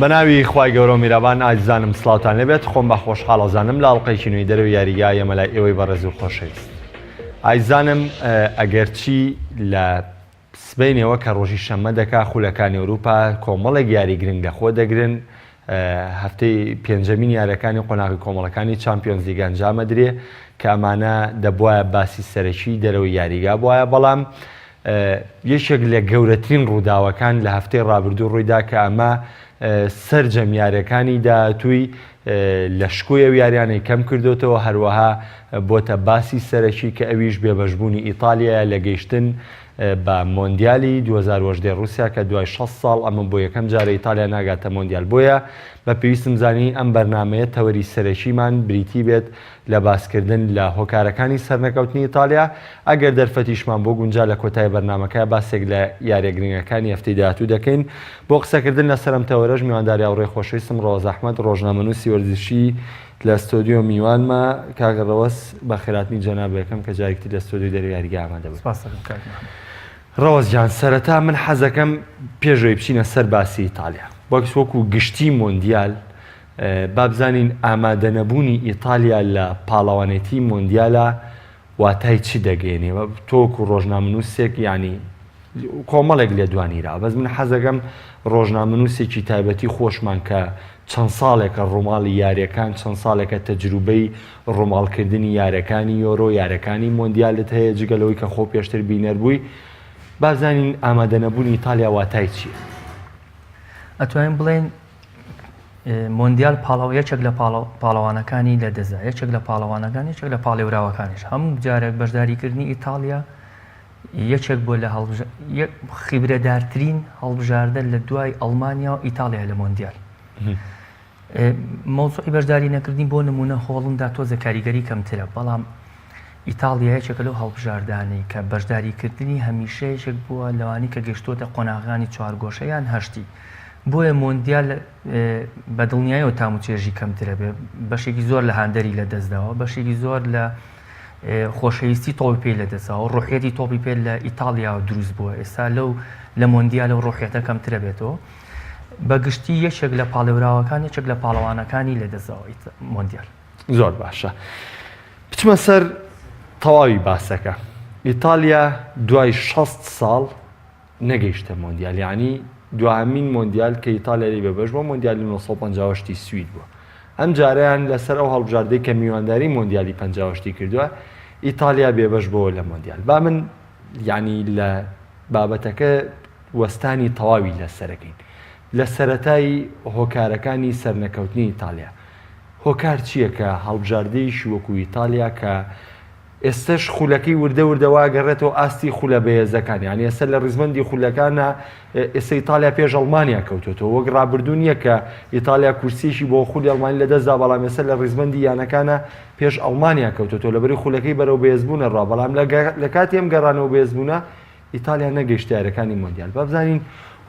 بەناوی خوای گەورە و میرەبان ئازیزانم سڵاوتان لێبێت خۆم بە خۆشحاڵ ئەزانم لە ئەڵقەیەکی نوێی دەرەوەی یاریگا ئێمە لای ئێوەی بەڕێز و خۆشەویست ئایزانم ئەگەرچی لە سبەینێوە کە ڕۆژی شەممە دەکا خولەکانی ئەوروپا کۆمەڵێک یاری گرنگ لەخۆ دەگرن هەفتەی پێنجەمین یاریەکانی قۆناغی کۆمەڵەکانی چامپیۆنزلیگ ئەنجامەدرێ کە ئەمانە دەبواە باسی سەرەکی دەرەوەی یاریگا بواە بەڵام یەکێک لە گەورەترین ڕووداوەکان لە هەفتەی ڕابردوو ڕوویدا کە ئەمە سەرجەم یاریەکانی داهاتووی لە شکۆی ئەو یاریانەی کەم کردۆتەوە، هەروەها بۆتە باسی سەرەکی کە ئەویش بێبەشبوونی ئیتالیایە لە گەیشتن بە مۆندیالی 2018 ڕووسیا کە دوای 60 ساڵ ئەمە بۆ یەکەم جارە ئیتالیا ناگاتە مۆندیال بۆیە بە پێویستم زانی ئەم بەرنامەیە تەوەری سەرەکیمان بریتی بێت لە باسکردن لە هۆکارەکانی سەرنەکەوتنی ئیتالیا، ئەگەر دەرفەتیشمان بۆ گونجا لە کۆتای بەرنامەکە باسێک لە یاریە گرنگەکانی هەفتەی داهاتوو دەکەین. بۆ قسەکردن لەسەر ئەم تەوەرەش میوانداری هاوڕێی خۆشەویستم ڕەوەز ئەحمەد ڕۆژنامەنووسی وەرزشی لە ستۆدیۆ میوانمە. کاک ڕەوەز بەخێرهاتنی جەنابێکم کە جارێکی تر لە ستۆدیۆی دەرەوەی یاریگا ئامادە بووی. سپاس دەکەم کاک محەمەد. ڕەوەز گیان سەرەتا من حەزەکەم پێش ئەوەی بچینە سەر باسی ئیتالیا وەک وەکو گشتی مۆندیال با بزانین ئامادەنەبوونی ئیتالیا لە پاڵەوانێتی مۆندیالا واتای چ دەگەیەنێ تۆ وەکو ڕۆژنامەنووسێک یانی کۆمەڵێک لێدوانی را بەس من حەزەکەم ڕۆژنامەنووسێکی تایبەتی خۆشمان کە چەند ساڵێکە ڕووماڵی یاریەکان چەند ساڵێکە تەجروبەی ڕووماڵکردنی یارەکانی یۆرۆ یارەکانی مۆندیالت هەیە جگە لەوەی کە خۆ پێشتر بینەر بووی بازانین ئامادەنەبوونی ئیتالیا واتای چییە؟ ئەتوانین بڵێن مۆندیال پاڵەوە یەکێک لە پاڵەوانەکانی لە دەستدا یەکێک لە پاڵەوانەکان یەکێک لە پاڵێوراوەکانیش هەموو جارێک بەشداریکردنی ئیتاڵیا یەکێک بۆ لە خیبرەدارترین هەڵبژاردە لە دوای ئەڵمانیا و ئیتاڵیا لە مۆندیال مەوزوعی بەشداری نەکردنی بۆ نمونە هۆڵندا تۆزە کاریگەری کەمترە بەڵام ئیتاڵیا یەکێکە لەو هەڵبژاردانەی کە بەشداریکردنی هەمیشە یەکێک بووە لەوانی کە گەشتووەتە قۆناغانی چوارگۆشە یان هەشتی بۆیە مۆندیال بە دڵنیایەوە تام و چێژی کەمترە بێ بەشێکی زۆر لە هاندەری لە دەستداوە بەشێکی زۆر لە خۆشەویستی تۆپی پێی لە دەستداوە ڕۆحیەتی تۆپی پێ لە ئیتاڵیا دروست بووە ئێستا لەو لە مۆندیال و ڕۆحیەتە کەمترە بێتەوە بە گشتی یەکێک لە پاڵێوراوەکان یەکێک لە پاڵەوانەکانی لە دەستداوە مۆندیال زۆر باشە بچمە سەر تەواوی باسەکە ئیتالیا دوای 6 ساڵ نەگەیشتە مۆندیال یعنی دواهەمین مۆندیال کە ئیتالیا لی بەبەش بۆ مۆندیالی 1950 سوید بووە ئەم جارەیان لەسەر ئەو هەڵبژاردەی کە میوانداری مۆندیالی 50 کردووە ئیتالیا بێبەش بۆ لە مۆندیال با من یعنی لە بابەتەکە وەستانی تەواوی لەسەرەکەین لە سەرەتای هۆکارەکانی سەرنەکەوتنی ئیتالیا هۆکار چییە کە هەڵبژاردەیەکی وەکو ئیتالیا کە ئێستەش خولەکەی وردە وردە واگەڕێتەوە ئاستی خولە بەهێزەکان یعنی ئێستا لە ڕیزبەندی خولەکانە ئێستا ئیتالیا پێش ئەڵمانیا کەوتێتەوە وەک ڕابردوو نییە کە ئیتالیا کورسیشی بۆ خولی ئەڵمانی لەدەستدا بەڵام ئێستا لە ڕیزبەندی یانەکانە پێش ئەڵمانیا کەوتێتەوە لەبەری خولەکەی بەرەو بەهێزبوونە ڕا بەڵام لە کاتی ئەم گەڕانەوە بەهێزبوونە ئیتالیا نەگەیشتە یاریەکانی مۆندیال با بزانین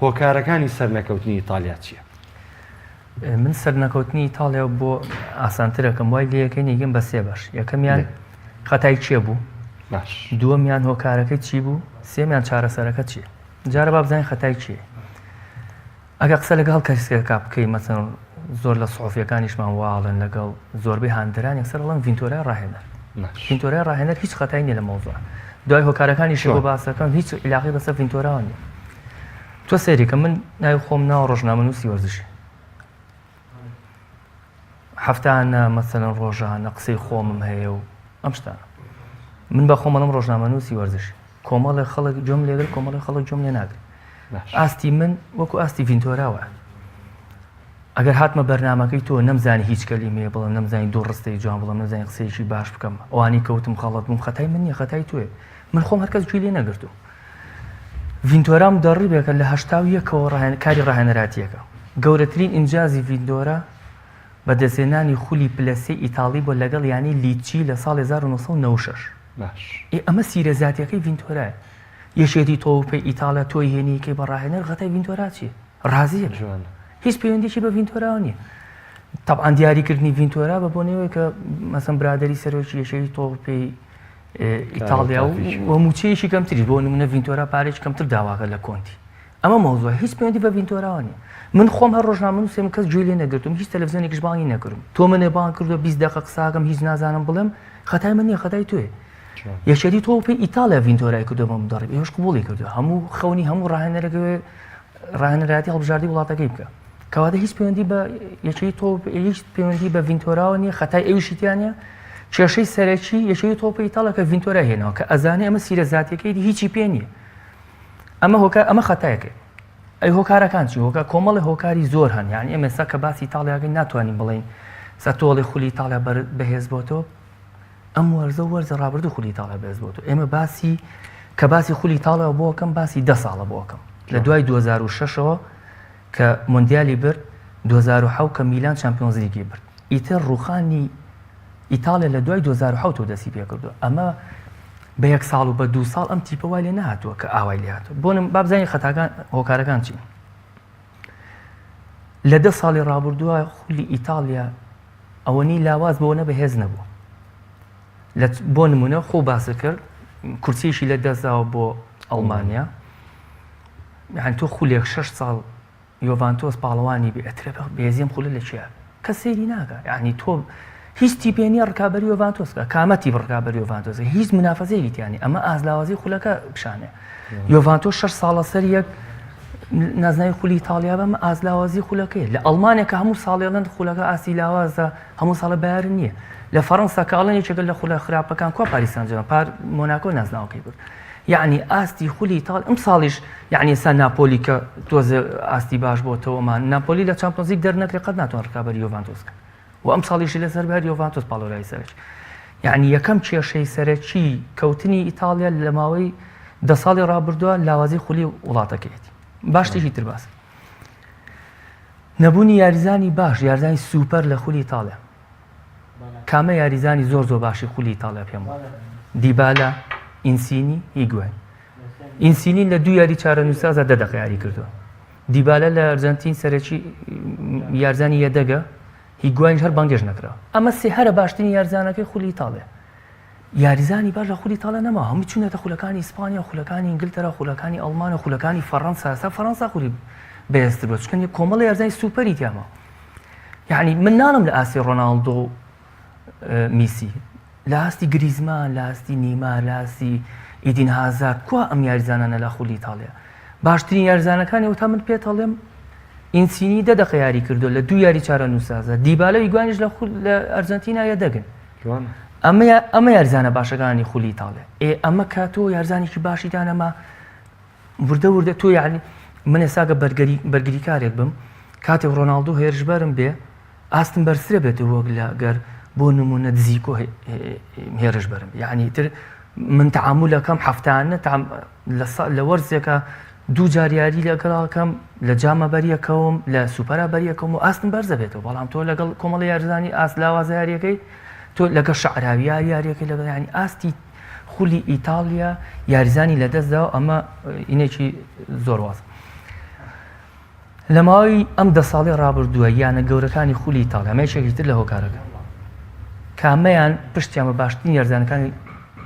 هۆکارەکانی سەرنەکەوتنی ئیتالیا چییە؟ من سەرنەکەوتنی ئیتاڵیا بۆ ئاسانترەکەم وای لەکەین یەکەم بە سێ بەش یەکەمیان خەتای کێ بوو باش دووەمیان هۆکارەکەی چی بوو سێمیان چارەسەرەکە چییە جارە با بزانین خەتای کێ ئەگە قسە لەگەڵ کەسێکا بکەی مەسەن زۆر لە سحوفیەکانیشمان واڵێن لەگەڵ زۆربەی هاندەران یەکسەر ئەڵێن ڤینتۆرای ڕاهێنەر ڤینتۆرای ڕاهێنەر هیچ خەتای نییە لە مەوزوع دوای هۆکارەکانی شێ بۆ باسەکەم هیچ علاقەی بەسەر ڤینتۆراوە نییە تۆ سەیری کە من ناوی خۆم ناوە ڕۆژنامەنووسی وەرزشی هەفتانە مەسەلەن ڕۆژانە قسەی خۆمم هەیە و ئەم شتانە من بە خۆمەڵم ڕۆژنامەنووسی وەرزشی کۆمەڵێ خەڵک گوێم لێگر کۆمەڵی خەڵک گوێم لێ ناگر ئاستی من وەکو ئاستی ڤینتۆراوە ئەگەر هاتمە بەرنمەکەی تۆ نەمزانی هیچ کەلیمەیە بڵم نەمزانی دوو ڕستەی جوان بڵم نەمزانی قسەیەکی باش بکەم ئەوانی کەوتم خەڵەت بووم خەتای من نیە خەتای توێ من خۆم هەرکەس گوێی لێ نەگرتووم ڤینتۆرا مدەڕیبێکە لە 81 ەوە کاری ڕاهێنەراتیەکە گەورەترین ئینجازی ڤینتۆرا بە دەستهێنانی خولی پلە سێ ئیتاڵی بووە لەگەڵ یانەی لیچی لە ساڵی 1996 باش ئێ ئەمە سیرە زاتیەکەی ڤینتۆرایە یەکێتی تۆپی ئیتاڵیا تۆی هێنیکەی بە ڕاهێنەر غەتای ڤینتۆرا چیە ڕازیە جوانە هیچ پەیوەندیی بە ڤینتۆراوە نییە طبعا دیاریکردنی ڤینتۆرا بە بۆنەوەی کە مەسەن برادری سەرۆکی یەکێتی تۆپی ئیتاڵیا و موچەیەکی کەمتریش بۆ نمونە ڤینتۆرا پارێکی کەمتر داواکە لە کۆنتی. ئەمە مەوزوع هیچ پەیوەندی بە ڤینتۆراوە نیە من خۆم هەر ڕۆژنامەنووسێم کەس گوێی لێ نەگرتوم هیچ تەلەفزیۆنێکیش بانگی نەکردم تۆ منێ بانگ کردووە 20 دقە قساکەم هیچ نازانم بڵێم خەتای من نیە خەتای تۆیە یەکێتی تۆ پێی ئیتاڵیا ڤینتۆرای کردو بە مدەڕیب ئێوەش قبوڵی کردو هەموو خەونی هەموو ڕاهێنەرەکە ڕاهێنەرایەتی هەڵبژاردی وڵاتەکەی بکە کەواتە هیچ پەیوەندی بە یەکێتی تۆ هیچ پەیوەندی بە ڤینتۆراوە نیە خەتای ئەویشی تیانە کێشەی سەرەکی یەکێتی تۆپی ئیتاڵیا کە ڤینتۆرا هێناوە کە ئەزانێ ئەمە سیرە زاتیەکەی هیچی پێ نییە ئەمە هۆکار ئەمە خەتایەکەی ئەی هۆکارەکان چی هۆکار کۆمەڵی هۆکاری زۆر هەن یعنی ئێمە ئێستا کە باسی ئیتاڵیاکەین ناتوانین بڵێین سا تۆڵی خولی ئیتاڵیا بەهێز بۆتەوە ئەم وەرزە وەرزە ڕابردوو خولی ئیتاڵیا بەهێز بۆتەوە ئێمە باسی کە باسی خولی ئیتاڵیا بۆکەم باسی دە ساڵە بۆکەم لە دوای 2006ەوە کە مۆندیالی برد 2007 کە میلان چامپیۆنزلیگی برد ئیتر ڕوخانی ئیتاڵیا لە دوای 2007 دەستی پێکردو ئەمە بە یەک ساڵ و بە دوو ساڵ ئەم تیپە وای لێ نەهاتووە کە ئاوای لێ هاتووە بۆ نم با بزانین خەتاکان هۆکارەکان چین لە دە ساڵی ڕابردووە خولی ئیتاڵیا ئەوەنی لاواز بۆ نە بەهێز نەبوو لە بۆ نمونە خۆ باس کرد کورسیشی لە دەستداوە بۆ ئەڵمانیا یان تۆ خولێک شش ساڵ یۆڤانتۆس پاڵەوانی بێ ئەترێ بێزی ئەم خولە لە کوێیە کەس سەیری ناکا یعنی تۆ هیچ تیپێ نییە ڕکابەری یۆڤانتۆس کە کامە تیپ ڕکابەری یۆڤانتۆس هیچ منافەزەیەکی تیانی ئەمە ئازلاوازی خولەکە پیشانێ یۆڤانتۆس شش ساڵە سەر یەک نازناوی خولی ئیتاڵیا بەم ئازلاوازی خولەکەی لە ئەڵمانیا کە هەموو ساڵێڵەن خولەکە ئاستی لاوازە هەموو ساڵە بایرن نییە لە فەڕەنسا کە ئەڵێن یەکێکە لە خولە خراپەکان کوا پاریس سانجێرمان پار مۆناکۆ نازناوەکەی برد یعنی ئاستی خولی ئیتاڵ ئەم ساڵیش یعنی ئێستا ناپۆلی کە تۆزێ ئاستی باش بۆتەوەمان ناپۆلی لە چامپیۆنزلیگ دەرنەکرێ قەت ناتوان ڕکابەری یۆڤانتۆس کە و ئەم ساڵیشی لەسەر بەر یۆڤانتۆس پاڵۆرای سەرەکی یعنی یەکەم کێشەی سەرەکی کەوتنی ئیتاڵیا لە ماوەی دە ساڵی ڕابردووە لاوازی خولی وڵاتەکەیەتی باشتێکی تر باس نەبوونی یاریزانی باش یاریزانی سوپەر لە خولی ئیتاڵیا کامە یاریزانی زۆر زۆر باشی خولی ئیتاڵیا پێم وایە دیبالا ئینسینی هیگوین ئینسینی لە دوو یاری چارەنووسازە دە دەقە یاری کردووە دیبالا لە ئەرجەنتین سەرەکی یارزانی یەدەگە هیگواینش هەر بانگێش نەکرا ئەمە سێ هەرە باشترین یارزانەکەی خولی ئیتاڵیا یاریزانی باش لە خولی ئیتاڵیا نەما هەمووی چوونەتە خولەکانی ئیسپانیا خولەکانی ئینگلتەرا خولەکانی ئەڵمانیا خولەکانی فەڕەنسا ئێستا فەڕەنسا خولی بەهێزتر بووە چونکە کۆمەڵی یاریزانی سوپەری تیاما یعنی من ناڵم لە ئاستی ڕۆناڵدۆ و میسی لە ئاستی گریزمان لە ئاستی نیمار لە ئاستی ئیدین هازارد کوا ئەم یاریزانانە لە خولی ئیتاڵیا باشترین یاریزانەکانی وتا من پێت هەڵێم ئینسینی دە دەقە یاری کردو لە دوو یاری چارەنووسازە دیبالە ئیگوانیش لە خول لە ئەرجەنتینا یەدەگن ئەمە ئەمە یارزانە باشەکانی خولی ئیتاڵیا ئێ ئەمە کە تۆ یارزانێکی باشی دانەما وردە وردە تۆ یعنی من ئێساگە بەرگری بەرگریکارێک بم کاتێک ڕۆناڵدۆ هێرشبەرم بێ ئاستم بەرزترە بێت وەک لە گەر بۆ نمونە زیکۆ هێرش بەرم یعنی تر من تعاملەکەم هەفتانە لە وەرزێکە دوو جار یاری لەگەڵاکەم لە جامە بەریەکەوم لە سوپەرا بەریەکەم و ئاستم بەرزە بێتەوە بەڵام تۆ لەگەڵ کۆمەڵی یارزانی ئاست لاوازە یاریەکەی تۆ لەگەڵ شعراوی یاری یاریەکەی لەگەڵ ینی ئاستی خولی ئیتاڵیا یاریزانی لەدەستدا و ئەمە ئینێکی زۆر واز لە ماوەی ئەم دە ساڵی ڕابردووە یانە گەورەکانی خولی ئیتاڵیا ئەمە یەکێکی تر لە هۆکارەکان کامەیان پشتیان بە باشترین یارزانەکانی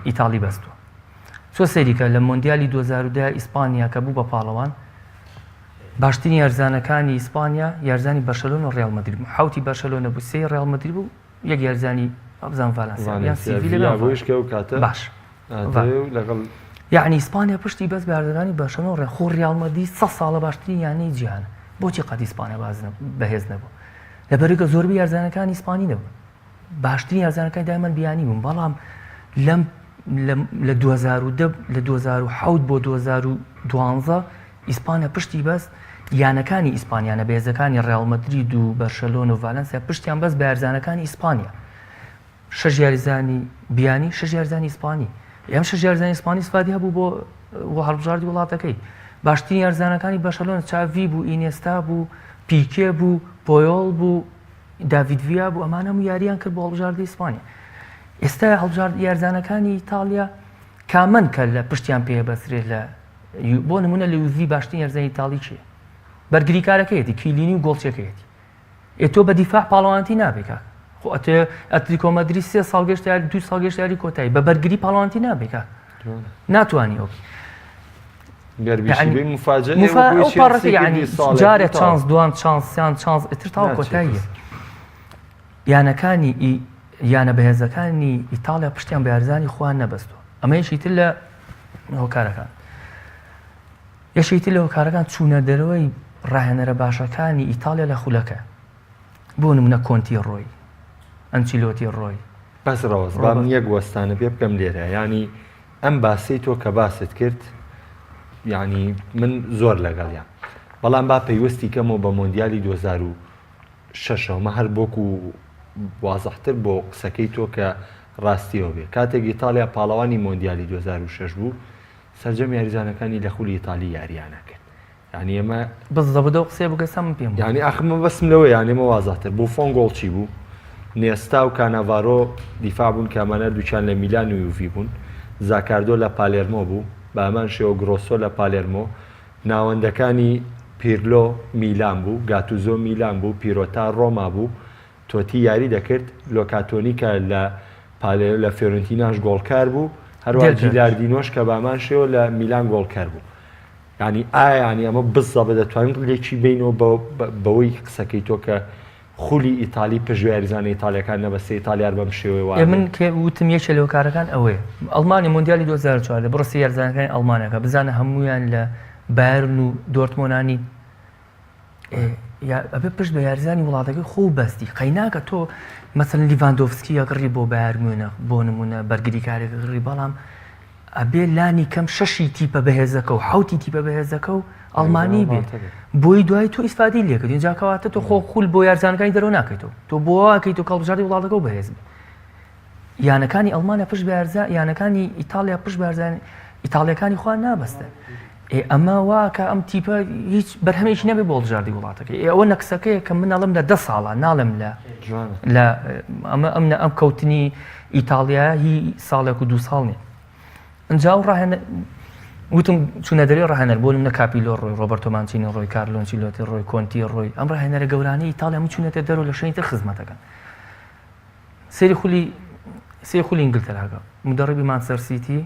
ئیتاڵی بەستووە چۆ سەیریکە لە مۆندیالی 2010 ئیسپانیا کە بوو بە پاڵەوان باشترین یارزانەکانی ئیسپانیا یارزانی بەرشەلۆنە و ڕیال مەدرید بوو حوتی بەرشەلۆنە بوو سێی ڕیال مەدرید بوو یەک یارزانی ئەبزان ڤالانسیا یان سیڤیلیا بوویش کە ئەو کاتە باش لەگەڵ یعنی ئیسپانیا پشتی بەس بە یاریزانانی بەرشەلۆنە و ڕیال خۆ ڕیال مەدرید 100 ساڵە باشترین یانەی جیهانە بۆچی قەت ئیسپانیا باز بەهێز نەبوو لەبەرگە زۆربەی یارزانەکانی ئیسپانی نەبوو باشترین یارزانەکانی دایمەن بیانی بوون بەڵام لەم لە 2010 لە 2007 بۆ 2012 ئیسپانیا پشتی بەست یانەکانی ئیسپانیانە بێزەکانی ڕیال مەدرید و بەرشەلۆن و ڤالنسیا پشتیان بەست بە یارزانەکانی ئیسپانیا شەش یاریزانی بیانی شەش یاریزانی ئیسپانی ئەم شەش یاریزانی ئیسپانی سپادی هەبوو بۆ بۆ هەڵبژاردی وڵاتەکەی باشترین یاریزانەکانی بەرشەلۆنە چاڤی بوو ئینێستا بوو پیکێ بوو پۆیۆڵ بوو داڤید ڤیا بوو ئەمانە هەموو یاریان کرد بۆ هەڵبژاردی ئیسپانیا ئێستا هەڵبژارد یارزانەکانی ئیتاڵیا کامن کە لە پشتیان پێ بەسرێت لە بۆ نمونە لە یوڤی باشترین یارزانی ئیتاڵی کێ بەرگریکارەکەیەتی کیلینی و گۆڵچەکەیەتی ئێ تۆ بە دیفاع پاڵەوانتی نابێ کاک خۆ ئەتێ ئەتلیکۆ مەدرید سێ ساڵ گەشت یاری دوو ساڵ گەشت یاری کۆتایی بە بەرگری پاڵەوانتی نابێ کاک ناتوانی ئەو. جارێ چانس دوان چانس سیان چانس ئیتر تاو کۆتاییە یانەکانی یانە بەهێزەکانی ئیتاڵیا پشتیان بە یارزانی خۆیان نەبەستووە ئەمە یەکی تر لە هۆکارەکان یەکی تر لە هۆکارەکان چوونە دەرەوەی ڕاهێنەرە باشەکانی ئیتاڵیا لە خولەکە بۆ نمونە کۆنتی ڕۆی ئەنچیلۆتی ڕۆی بەس ڕەوەز با من یەک وەستانە پێ بکەم لێرە یانی ئەم باسەی تۆ کە باست کرد یعنی من زۆر لەگەڵیان بەڵام با پەیوەستی کەمەوە بە مۆندیالی 2006 مە هەر بۆک و وازحتر بۆ قسەکەی تۆ کە ڕاستیەوە بێ کاتێک ئیتالیا پاڵەوانی مۆندیالی 2006 بوو سەرجەم یاریزانەکانی لە خولی ئیتالی یاریانە کرد یانی ئێمە. بززەبت ئەو قسەیە بکە سا من پێم وایە. یانی ئاخر مەبەستم لەوەیە یانی ئێمە وازحتر بوفۆن گۆڵچی بوو نێستا و کاناڤارۆ دیفاع بوون کە ئەمانە هەردووکیان لە میلان و یوڤی بوون زاکاردۆ لە پالێرمۆ بوو بە هەمان شێوە گرۆسۆ لە پالێرمۆ ناوەندەکانی پیرلۆ میلان بوو گاتوزۆ میلان بوو پیرۆتا ڕۆما بوو تۆتی یاری دەکرد لۆکاتۆنی کە لە پالێ لە فێرۆنتیناش گۆڵکار بوو هەروەها جیلاردینۆش کە بە هەمان شێوە لە میلان گۆڵکەر بوو یانی ئایا یانی ئەمە بزەبە دەتوانین لێکی بینەوە بەوەی قسەکەی تۆ کە خولی ئیتالی پشت بە یاریزانە ئیتالیەکان نەبەستێ ئیتالیار بەم شێوەیە وا من کە وتم یەکێ لە هۆکارەکان ئەوەیە ئەڵمانی مۆندیالی 2014 بڕۆ سێ یاریزانەکانی ئەڵمانەکە بزانە هەمویان لە بایرن و دۆرتمۆنانی ئەبێ پشت بە یاریزانی وڵاتەکەی خۆ بەستی قەیناکە تۆ مەسەن لیڤاندۆفسکی یەکڕی بۆ بایرن میونخ بۆ نمونە بەرگریکارێک ڕی بەڵام ئەبێ لانی کەم شەشی تیپە بەهێزەکە و حوتی تیپە بەهێزەکە و ئەڵمانی بێ بۆی دوای تۆ ئیسفادەی لێکرد اینجا کەواتە تۆ خۆ خول بۆ یارزانەکانی دەرەوە ناکەیتەوە تۆ بۆ واکەیت و کەڵبژاردی وڵاتەکە و بەهێز بێ یانەکانی ئەڵمانیا پشت بە یارزا یانەکانی ئیتاڵیا پشت بە یارزان ئیتاڵیەکانی خۆیان نابەستن ئێ ئەمە واکە ئەم تیپە هیچ بەرهەمێکی نەبێ بۆ هەڵبژاردی وڵاتەکەی ئێ ئەوە نەکسەکەیە کە من ئەڵم لە دە ساڵە ناڵێم لە لە ئەمە ئەم نە ئەم کەوتنی ئیتاڵیا هی ساڵێک و دوو ساڵ نیە ئەجا و ڕاهێنەر وتم چونە دەرێ ڕاهێنەر بۆ نمونە کاپیلۆ ڕۆی ڕۆبەرتۆ مانچینی ڕۆی کارلۆ ئەنچیلۆتی ڕۆی کۆنتی ڕۆی ئەم ڕاهێنەرە گەورانەی ئیتاڵیا هەموو چونەتە دەرەوە لە شوێنی تر خزمەتەکەن سەیری خولی سێ خولی ئینگلتەراکە مدەڕیبی مانچستەر سیتی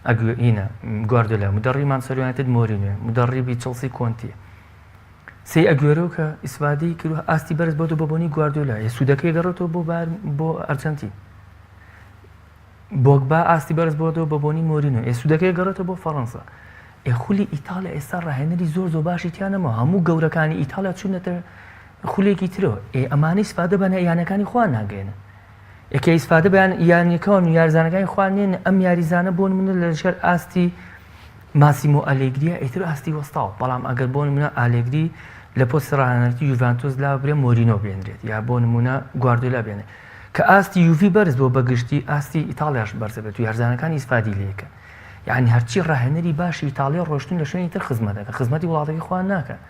ئەگوێینە گواردیۆلا مدەڕی مانچستەر یونایتد مۆرینیۆ مدەڕیبی چڵسی کۆنتی سێ ئەگوێرۆ کە ئیسفادەی کرد ئاستی بەرز بۆ بە بۆنی گواردیۆلا یە سوودەکەی گەڕێتەوە بۆ بار بۆ ئەرجەنتین بۆگبا ئاستی بەرز بۆتەوە بە بۆنی مۆرینۆ ئێ سوودەکەی گەڕێتەوە بۆ فەڕەنسا ئێ خولی ئیتاڵیا ئێستا ڕاهێنەری زۆر زۆر باشی تیا نەماوە هەموو گەورەکانی ئیتاڵیا چوونەتە خولێکی ترەوە ئێ ئەمانە ئیسفادە بە یانەکانی خۆیان ناگەێنن یەکێ ئیسفادە بەیان یانەکان و یارزانەکانی خۆیان نێن ئەم یاریزانە بۆ نمونە لە ژێر ئاستی ماسیمۆ ئەلێگریە ئیتر ئاستی وەستاوە بەڵام ئەگەر بۆ نمونە ئالێگری لە پۆستی ڕاهێنەرەتی یوڤانتۆس لا برێ مۆرینۆ بێنرێت یا بۆ نمونە گواردیۆلا بێنێت کە ئاستی یوڤی بەرز بۆ بەگشتی ئاستی ئیتاڵیاش بەرزە بێت و یارزانەکانی ئیسفادی لێکەن یعنی هەرچی ڕاهێنەری باشی ئیتاڵیا ڕۆشتون لە شوێنی تر خزمەت دەکەن خزمەتی وڵاتەکەی خۆیان ناکەن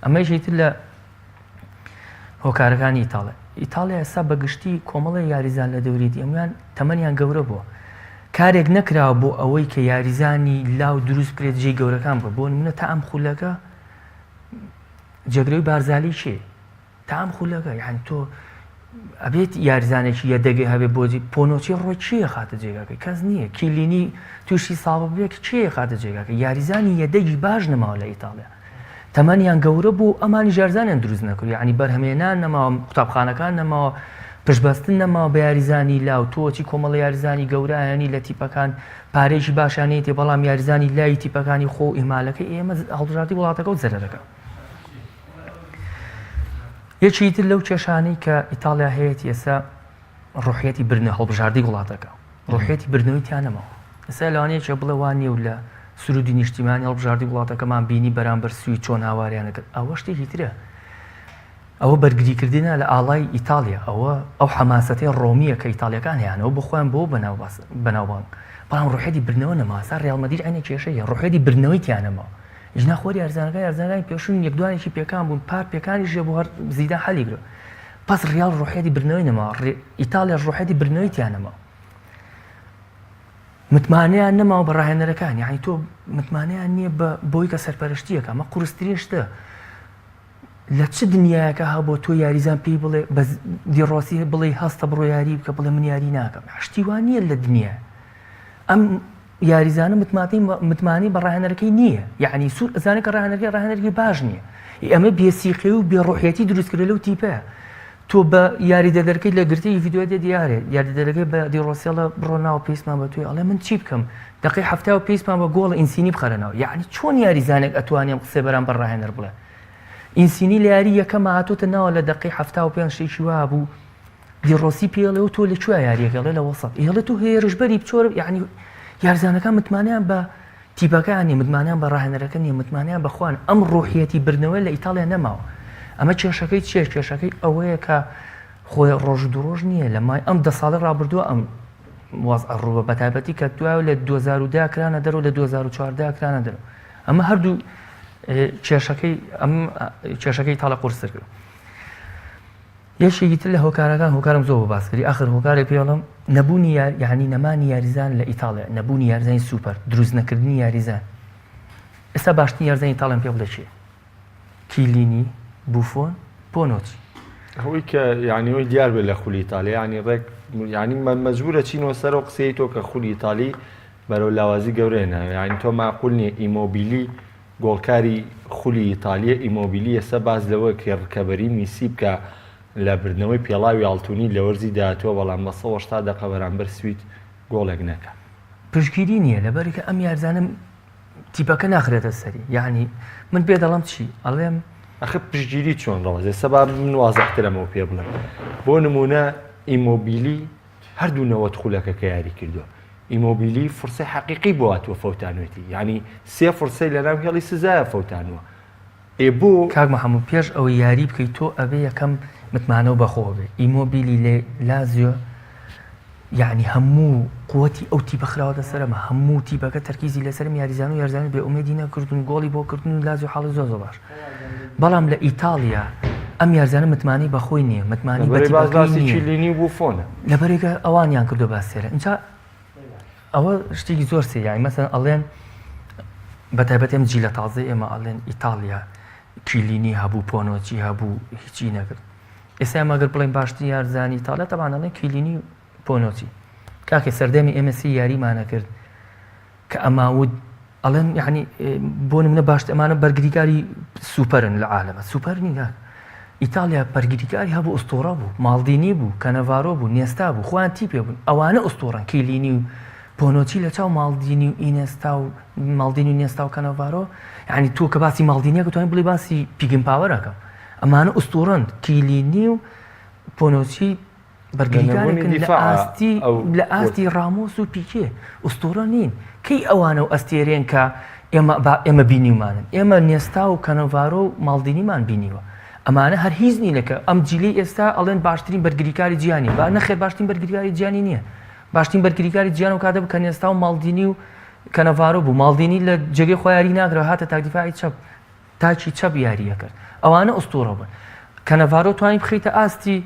ئەمەیش تر لە هۆکارەکانی ئیتاڵیا ئیتاڵیا ئێستا بە گشتی کۆمەڵی یاریزان لە دەوریتی ئەمویان تەمەنیان گەورە بووە کارێک نەکراوە بۆ ئەوەی کە یاریزانی لاو دروست بکرێت جێی گەورەکان بوو بۆ نمونە تا ئەم خولەکە جێگرەوەی بارزالی کێ تا ئەم خولەکە یعنی تۆ ئەبێت یاریزانێکی یەدەگە هەبێ بۆجی پۆنۆچی ڕۆی کێ خاتە جێگاکەی کەس نییە کیلینی تووشی ساڵ بێت کێ خاتە جێگاکە یاریزانی یەدەگی باش نەماوە لە ئیتاڵیا تەمەنیان گەورە بوو ئەمانی یاریزانیان دروست نەکرد یعنی بەرهەمێنان نەماوە قوتابخانەکان نەماوە پشتبەستن نەماوە بە یاریزانی لاو تۆچی کۆمەڵە یاریزانی گەورایانی لە تیپەکان پارێکی باشانەیەتی بەڵام یاریزانی لای تیپەکانی خۆ و ئیمالەکە ئێمە هەڵبژاردی وڵاتەکە و زەرەرەکە یەکی تر لەو کێشانەی کە ئیتاڵیا هەیەتی ئێستا ڕوحیەتی بردنە هەڵبژاردەی وڵاتەکە ڕوحیەتی بردنەوەی تیا نەماوە ئێستا لەوانەیە کێ بڵێ وا نییە و لە سرودی نیشتیمانی هەڵبژاردەی وڵاتەکەمان بینی بەرامبەر سوید چۆن هاواریان دەکرد ئەوە شتێکی ترە ئەوە بەرگریکردنە لە ئاڵای ئیتاڵیا ئەوە ئەو حەماسەتەی ڕۆمییە کە ئیتاڵیەکان هەیانەوە بۆ خۆیان بۆ بەناوبانگ بەڵام ڕوحیەتی بردنەوە نەما ئێستا ڕیاڵ مەدرید عینە کێشەیە ڕوحیەتی بردنەوەی تیا نەماوە ژنا خۆری یارزانەکان یارزانەکانی پێشوون یەک دوانێکی پێکان بوون پار پێکانیش بۆ هەر زیدان حەلی کرد پس ڕیاڵ ڕوحیەتی بردنەوەی نەما ئیتاڵیاش ڕوحیەتی بردنەوەی تیا نەما متمانەیان نەماوە بە ڕاهێنەرەکان یعنی تۆ متمانەیان نییە بە بۆی کە سەرپەرشتیەکە ئەمە قورسترین شتە لە چ دنیایەکە هەبوو تۆ یاریزان پێی بڵێ بە دیڕۆسی بڵێ هەستە بڕۆ یاری بکە بڵێ من یاری ناکەم شتی وا نییە لە دنیا ئەم. یاریزانە متمانەی متمانەی بە ڕاهێنەرەکەی نییە یعنی سوور ئەزانێت کە ڕاهێنەرەکەی ڕاهێنەرێکی باش نییە ئەمە بێسیقی و بێڕوحیەتی دروست کرد لەو تیپەیە تۆ بە یاریدەدەرەکەی لە گرتەی ڤیدیۆ دێ دیارێ یاریدەدەرەکەی بە دیڕۆسیڵە بڕۆ ناو پێویستمان بە توی ئەڵێ من چی بکەم دقی هەفتا و پێویستمان بە گۆڵ ئینسینی بخەرە ناو یعنی چۆن یاریزانێک ئەتوانێ ئەم قسەی بەرامبەر ڕاهێنەر بڵێ ئینسینی لە یاری یەکەم هاتۆتە ناوە لە دقی 75 شتێکی وا بوو دیڕۆسی پێڵێ و تۆ لە کوێ یاریەکە ئەڵێ لە وەسەت ئێڵێ تۆ هێرشبەری بچۆر یعنی یارزانەکان متمانەیان بە تیپەکەیان نیە، متمانەیان بە ڕاهێنەرەکە نیە، متمانەیان بە خۆیان، ئەم ڕۆحیەتی بردنەوەیە لە ئیتاڵیا نەماوە. ئەمە کێشەکەی چیە؟ کێشەکەی ئەوەیە کە خۆی ڕۆژ و دوو ڕۆژ نییە، لە مای ئەم دە ساڵی ڕابردووە ئەم وەزعە ڕووە بە تایبەتی کە دوایەوە لە 2010 کرانە دەرەوە لە 2014 کرانە دەرەوە. ئەمە هەردوو کێشەکەی ئەم کێشەکەی ئیتاڵیا قورستر کرد. یەکێکی تر لە هۆکارەکان هۆکارم زۆر بۆ باس کردی ئاخر هۆکارێک پێ ئەڵێم نەبوونی یار یعنی نەمانی یاریزان لە ئیتاڵیا نەبوونی یاریزانی سوپەر دروست نەکردنی یاریزان ئێستا باشترین یاریزانی ئیتاڵیان پێ بڵێ کێ کیلینی بوفۆن پۆنۆچی ئەوەی کە یعنی ئەوەی دیار بێت لە خولی ئیتالیا یعنی ڕێک یعنی مەجبورە چینەوە سەرەوە قسەی تۆ کە خولی ئیتالی بەرەو لاوازی گەورەیە ناوێ یعنی تۆ معقول نییە ئیمۆبیلی گۆڵکاری خولی ئیتالیە ئیمۆبیلی ئێستا باس لەوە کرێ ڕکەبەری میسی بکا لە بردنەوەی پێڵاوی ئاڵتونی لە وەرزی داهاتووە بەڵام بە 180 دەقە بەرامبەر سوید گۆڵێک نەکا. پشتگیری نییە لەبەرکە ئەم یارزانە تیپەکە ناخرێتە سەری یعنی من پێ دەڵم چی ئەڵێم ئەخە پشتگیری چۆن ڕەوەزێ سەبا من وازحترەمەوە پێ بڵێم بۆ نمونە ئیمۆبیلی هەردوو 90 خولەکەکە یاری کردووە ئیمۆبیلی فرسەی حەقیقی بۆ هاتووە فەوتانوێتی یانی سێ فرسەی لەناو هێڵی سزایە فەوتانوە ئێ بۆ؟ کاک محمود پێش ئەوەی یاری بکەی تۆ ئەبێ یەکەم متمانەو بەخۆوە بێ ئیمۆبیلی لە لازیۆ یعنی هەموو قوتی ئەو تیپە خراوەتە سەرمە هەموو تیپەکە تەرکیزی لەسەرم یاریزان و یارزان بێ ئومێدی نەکردون گۆڵی بۆ کردن و لازیۆ حاڵی زۆر زۆر باش بەڵام لە ئیتاڵیا ئەم یارزانە متمانەی بەخۆی نییە متمانەی بە تیپەکەی نییە کیلینی و بوفۆنە لەبەرێکە ئەوانیان کردو باسێرە ئینجا ئەوە شتێکی زۆر سەیرە یانی مەسەلەن ئەڵێن بە تایبەت ئەم جیلە تازەی ئێمە ئەڵێن ئیتاڵیا کیلینی هەبوو پۆنۆچی هەبوو هیچی نەکرد ئێستا ئێمە گەر بڵێن باشترین یارزانی ئیتاڵیا تەبعەن ئەڵێن کیلینی پۆنۆچی کاکە سەردەمی ئێمە سی یاریمانە کرد کە ئەماوت ئەڵێن یعنی بۆ نمونە باشتر ئەمانە بەرگریکاری سوپەرن لە عالەمە سوپەر نین کاک ئیتالیا بەرگریکاری هەبوو ئوستوڕە بوو ماڵدینی بوو کەنەڤارۆ بوو نێستا بوو خۆیان تیپێ بوون ئەوانە ئوستوڕەن کیلینی و پۆنۆچی لە چاو ماڵدینی و ئینێستا و ماڵدینی و نێستا و کەنەڤارۆ یعنی تۆ کە باسی ماڵدینیەکە توانین بڵێ باسی پیگن پاوەرەکەم ئەمانە ئوستوڕەن کیلینی و پۆنۆچی بەرگریکارێکن لە ئاستی لە ئاستی ڕامۆس و پیکێ ئوستوڕە نین کەی ئەوانە و ئەستێرێن کە ئێمە با ئێمە بینیومانن ئێمە نێستا و کەنەڤارۆ و ماڵدینیمان بینیوە ئەمانە هەر هیچ نینە کە ئەم جیلی ئێستا ئەڵێن باشترین بەرگریکاری جیانی با نەخێر باشترین بەرگریکاری جیانی نییە باشترین بەرگریکاری جیان و کاتە بکە نێستا و ماڵدینی و کەنەڤارۆ بوو ماڵدینی لە جێگەی خۆیاری ناگرە هاتە تاکدیفاعی چەپ تاکی چەپ یاری ئەکرد ئەوانە ئوستوڕە بوون کەنەڤارۆ توانی بخەیتە ئاستی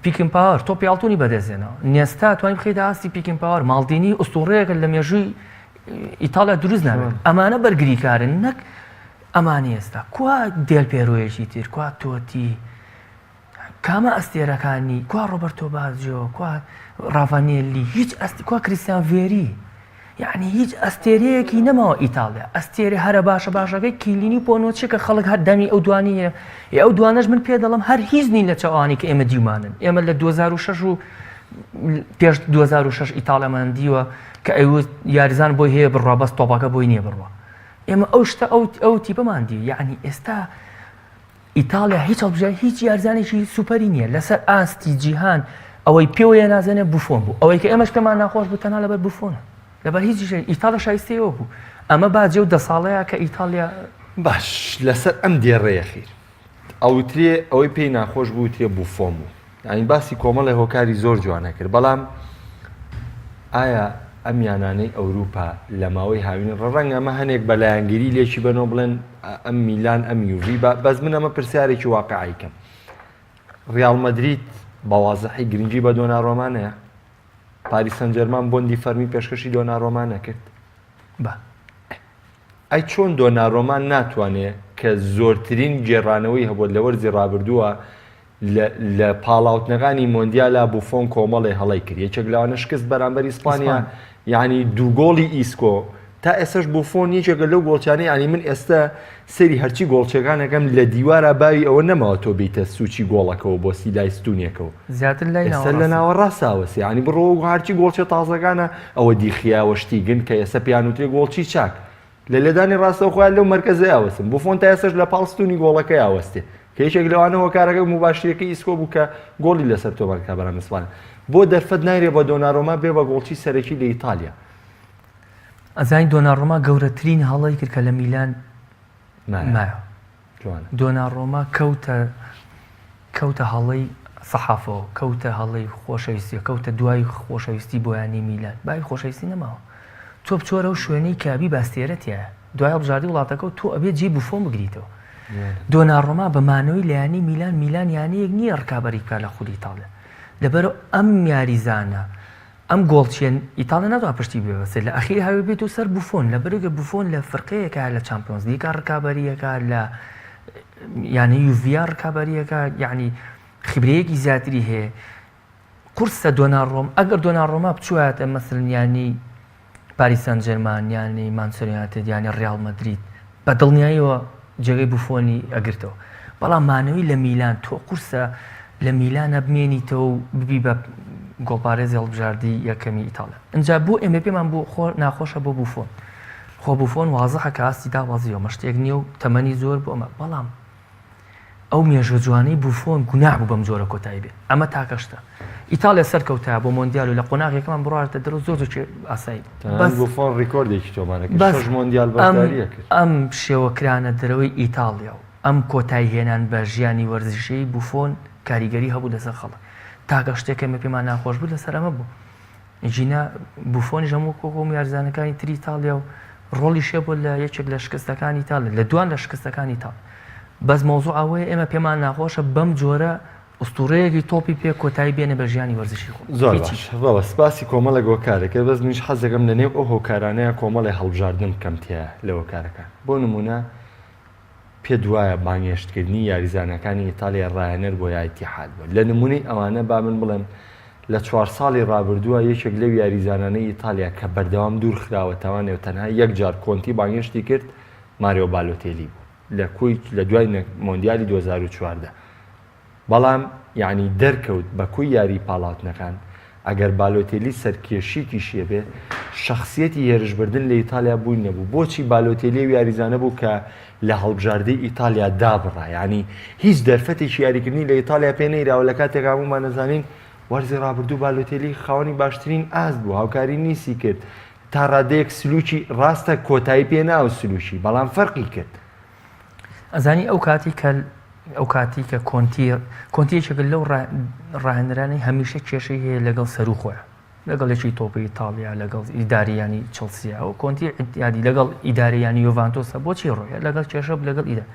پیکن پاوەر تۆپی ئاڵتونی بەدەستێنەوە نێستا توانی بخەیتە ئاستی پیکن پاوەر ماڵدینی ئوستوڕەیەکە لە مێژووی ئیتاڵیا دروست نابێت ئەمانە بەرگریکارن نەک ئەمانی ئێستا کوا دێل پێرۆیەکی تر کوا تۆتی کامە ئەستێرەکانی کوا ڕۆبەرتۆ باجۆ کوا ڕاڤانێلی هیچ ئەست کوا کریستیان ڤێری یعنی هیچ ئەستێرەیەکی نەماوە ئیتاڵیا ئەستێرە هەرە باشە باشەکەی کیلینی پۆنۆچی کە خەڵک هەر دەمی ئەو دوانیە ئێ ئەو دوانەش من پێ دەڵم هەر هیچ نین لە چاوانی کە ئێمە دیومانن ئێمە لە 2006 و پێش 2006 ئیتاڵیامان دیوە کە ئەیوت یاریزان بۆی هەیە بڕوا بەس تۆپەکە بۆی نییە بڕوا ئێمە ئەو شتە ئەو ئەو تیپەمان دی یعنی ئێستا ئیتاڵیا هیچ هەڵبژاردە هیچ یارزانێکی سوپەری نییە لەسەر ئاستی جیهان ئەوەی پێوەیە نازانێ بوفۆن بوو ئەوەی کە ئێمەش پێمان ناخۆش بوو تەنها لەبەر بوفۆنە لەبەر هیچ ئیتاڵیا شایستەیەوە بوو ئەمە باجێ و دە ساڵەیە کە ئیتاڵیا باش لەسەر ئەم دێڕەیە خیر ئەوترێ ئەوەی پێی ناخۆش بوو ترێ بوفۆن بوو یانی باسی کۆمەڵێ هۆکاری زۆر جوانە کرد بەڵام ئایا ئەم یانانەی ئەوروپا لە ماوەی هاوین ڕەنگە ئەمە هەنێک بە لایەنگیری لێکی بەنەوە بڵێن ئەم میلان ئەم یوڤی بە بەس من ئەمە پرسیارێکی واقعی کەم ڕیاڵ مەدرید بە وازحی گرنگی بە دۆنارۆمانەیە پاریس سەنجەرمان بۆندی فەرمی پێشکەشی دۆنارۆما نەکرد بە ئەی چۆن دۆنارۆما ناتوانێ کە زۆرترین گێڕانەوەی هەبووە لە وەرزی ڕابردووە لە لە پاڵاوتنەکانی مۆندیالا بوفۆن کۆمەڵێ هەڵەی کرد یەکێک لەوانە شکست بەرامبەر ئیسپانیا. یانی دوو گۆڵی ئیسکۆ تا ئێستاش بوفۆن یەکێکە لەو گۆڵچانەی یانی من ئێستا سەیری هەرچی گۆڵچەکان ئەکەم لە دیوارا باوی ئەوە نەماوە تۆ بیتە سوچی گۆڵەکەوە بۆ سی لای ستونێکەوە زیاتر لای ئێستا لە ناوەڕاستە. ناوەڕاستاوەسی یانی بڕۆ هەرچی گۆڵچە تازەکانە ئەوە دیخیاوە شتیگن کە ئێستا پێیان وترێ گۆڵچی چاک لە لێدانی ڕاستەوخۆیان لەو مەرکەزەیا وەستن. بوفۆن تا ئێستاش لە پاڵ ستوونی گۆڵەکەیا وەستێ، کە یەکێک لەوانە هۆکارەکە موباشیرەکەی ئیسکۆ بوو کە گۆڵی لەسەر تۆمار کرا بەرامبەر ئیسپانیا. بۆ دەرفەت نایرێ بە دۆنارۆما بێ بە گۆڵچی سەرەکی لە ئیتالیا؟ ئەزانی دۆنارۆما گەورەترین هەڵەی کرد کە لە میلان مایەوە. جوانە. دۆنارۆما کەوتە کەوتە هەڵەی سەحافەوە، کەوتە هەڵەی خۆشەویستی، کەوتە دوای خۆشەویستی بۆ یانەی میلان، باوی خۆشەویستی نەماوە. تۆ بچۆرە ئەو شوێنەی کە ئەبی بە ئەستێرە تیایە، دوای هەڵبژاردەی وڵاتەکەوە تۆ ئەبێ جێی بوفۆن بگریتەوە. دۆنارۆما بە مانەوەی لە یانەی میلان، میلان یانەیەک نییە ڕکابەری بکات لە خولی ئیتاڵیا. لەبەرئەوە ئەم یاریزانە ئەم گۆڵچیە ئیتاڵیا ناتوانێت پشتی ببەستێت لە ئەخیر هاوێ بێت و سەر بوفۆن لە بەرگە بوفۆن لە فرقەیەکە لە چامپیۆنز لیگا ڕکابەریەکە لە یانە یوڤیا ڕکابەریەکە یعنی خبرەیەکی زیاتری هەیە قورسە دۆناڕۆم ئەگەر دۆناڕۆما بچوایەتە مەسەلەن یانی پاریس سان جێرمان یانی مانچستەر یونایتد یانی ڕیاڵ مەدرید بە دڵنیاییەوە جێگەی بوفۆنی ئەگرتەوە بەڵام مانەوەی لە میلان تۆ قورسە لە میلانە بمێنیتەوە و ببی بە گۆڵپارێزی هەڵبژاردی یەکەمی ئیتاڵیا ئینجا بۆ ئێمە پێمان بۆ خۆ ناخۆشە بۆ بوفۆن خۆ بوفۆن وازحە کە ئاستی دابەزیوە مە شتێک نییە و تەمەنی زۆر بۆ ئەمە بەڵام ئەو مێژوە جوانەی بوفۆن گوناح بوو بەم جۆرە کۆتایی بێت ئەمە تاکە شتە ئیتاڵیا سەرکەوتایە بۆ مۆندیال و لە قۆناغی یەکەمان بڕاتە دەرەوە زۆر زۆر ئاسایی بوو بەس بوفۆن ڕیکۆردێکی تۆمار کرد شەش مۆندیال بەشداریە کرد ئەم شێوە کرانە دەرەوەی ئیتاڵیا و ئەم کۆتایی هێنان بە ژیانی وەرزشیی بوفۆن کاریگەری هەبوو لەسەر خەڵک تاکە شتێک کە ئێمە پێمان ناخۆش بوو لەسەر ئەمە بوو جینا بوفۆنیش هەموو وەکو هەموو یاریزانەکانی تری ئیتاڵیا و ڕۆڵیش هەبوو لە یەکێک لە شکستەکانی ئیتاڵیا لە دوان لە شکستەکانی ئیتاڵیا بەس مەوزوع ئەوەیە ئێمە پێمان ناخۆشە بەم جۆرە ئوستوڕەیەکی تۆپی پێ کۆتایی بێنێ بە ژیانی وەرزشی خۆی زۆر هیچی باش بەڵێ سپاسی کۆمەڵێک هۆکارێک کرد بەس منیش حەز دەکەم لە نێو ئەو هۆکارانەیا کۆمەڵێ هەڵبژاردن بکەم تیایا لە هۆکارەکان بۆ نموونە پێت وایە بانگهێشتکردنی یاریزانەکانی ئیتالیا ڕاهێنەر بۆ یا ئیتیحاد بووە؟ لە نموونەی ئەوانە با من بڵێم لە چوار ساڵی ڕابردووە یەکێک لەو یاریزانانەی ئیتالیا کە بەردەوام دوور خراوەتەوانێ و تەنها یەک جار کۆنتی بانگهێشتی کرد ماریۆ بالۆتێلی بوو لە کۆی لە دوای مۆندیالی 2014 بەڵام یانی دەرکەوت بە کۆی یاری پاڵاوتنەکان ئەگەر بالۆتێلی سەرکێشیەکیشی هەبێ شەخسیەتی هێرشبردن لە ئیتالیا بووی نەبوو بۆچی بالۆتێلی ئەو یاریزانە بوو کە لە هەڵبژاردەی ئیتالیا دابڕا یانی هیچ دەرفەتێکی یاریکردنی لە ئیتالیا پێ نەیراوە لە کاتێک هەموومان ئەزانین وەرزی ڕابردوو بالۆتێلی خاوەنی باشترین ئاست بوو هاوکاری نیسی کرد تا ڕادەیەک سلوکی ڕاستە کۆتایی پێ ناوە سلوکی بەڵام فەرقی کرد ئەزانی ئەو کاتی کە ئەو کاتی کە کۆنتی کۆنتی یەکێکە لەو ڕاهێنەرانەی هەمیشە کێشەی هەیە لەگەڵ سەرو خۆیان لەگەڵ یەکی تۆپی ئیتاڵیا لەگەڵ ئیداریانی چڵسیا و کۆنتی یادی لەگەڵ ئیداریانی یۆڤانتۆسە بۆچی ڕۆیە لەگەڵ کێشە لەگەڵ ئیدا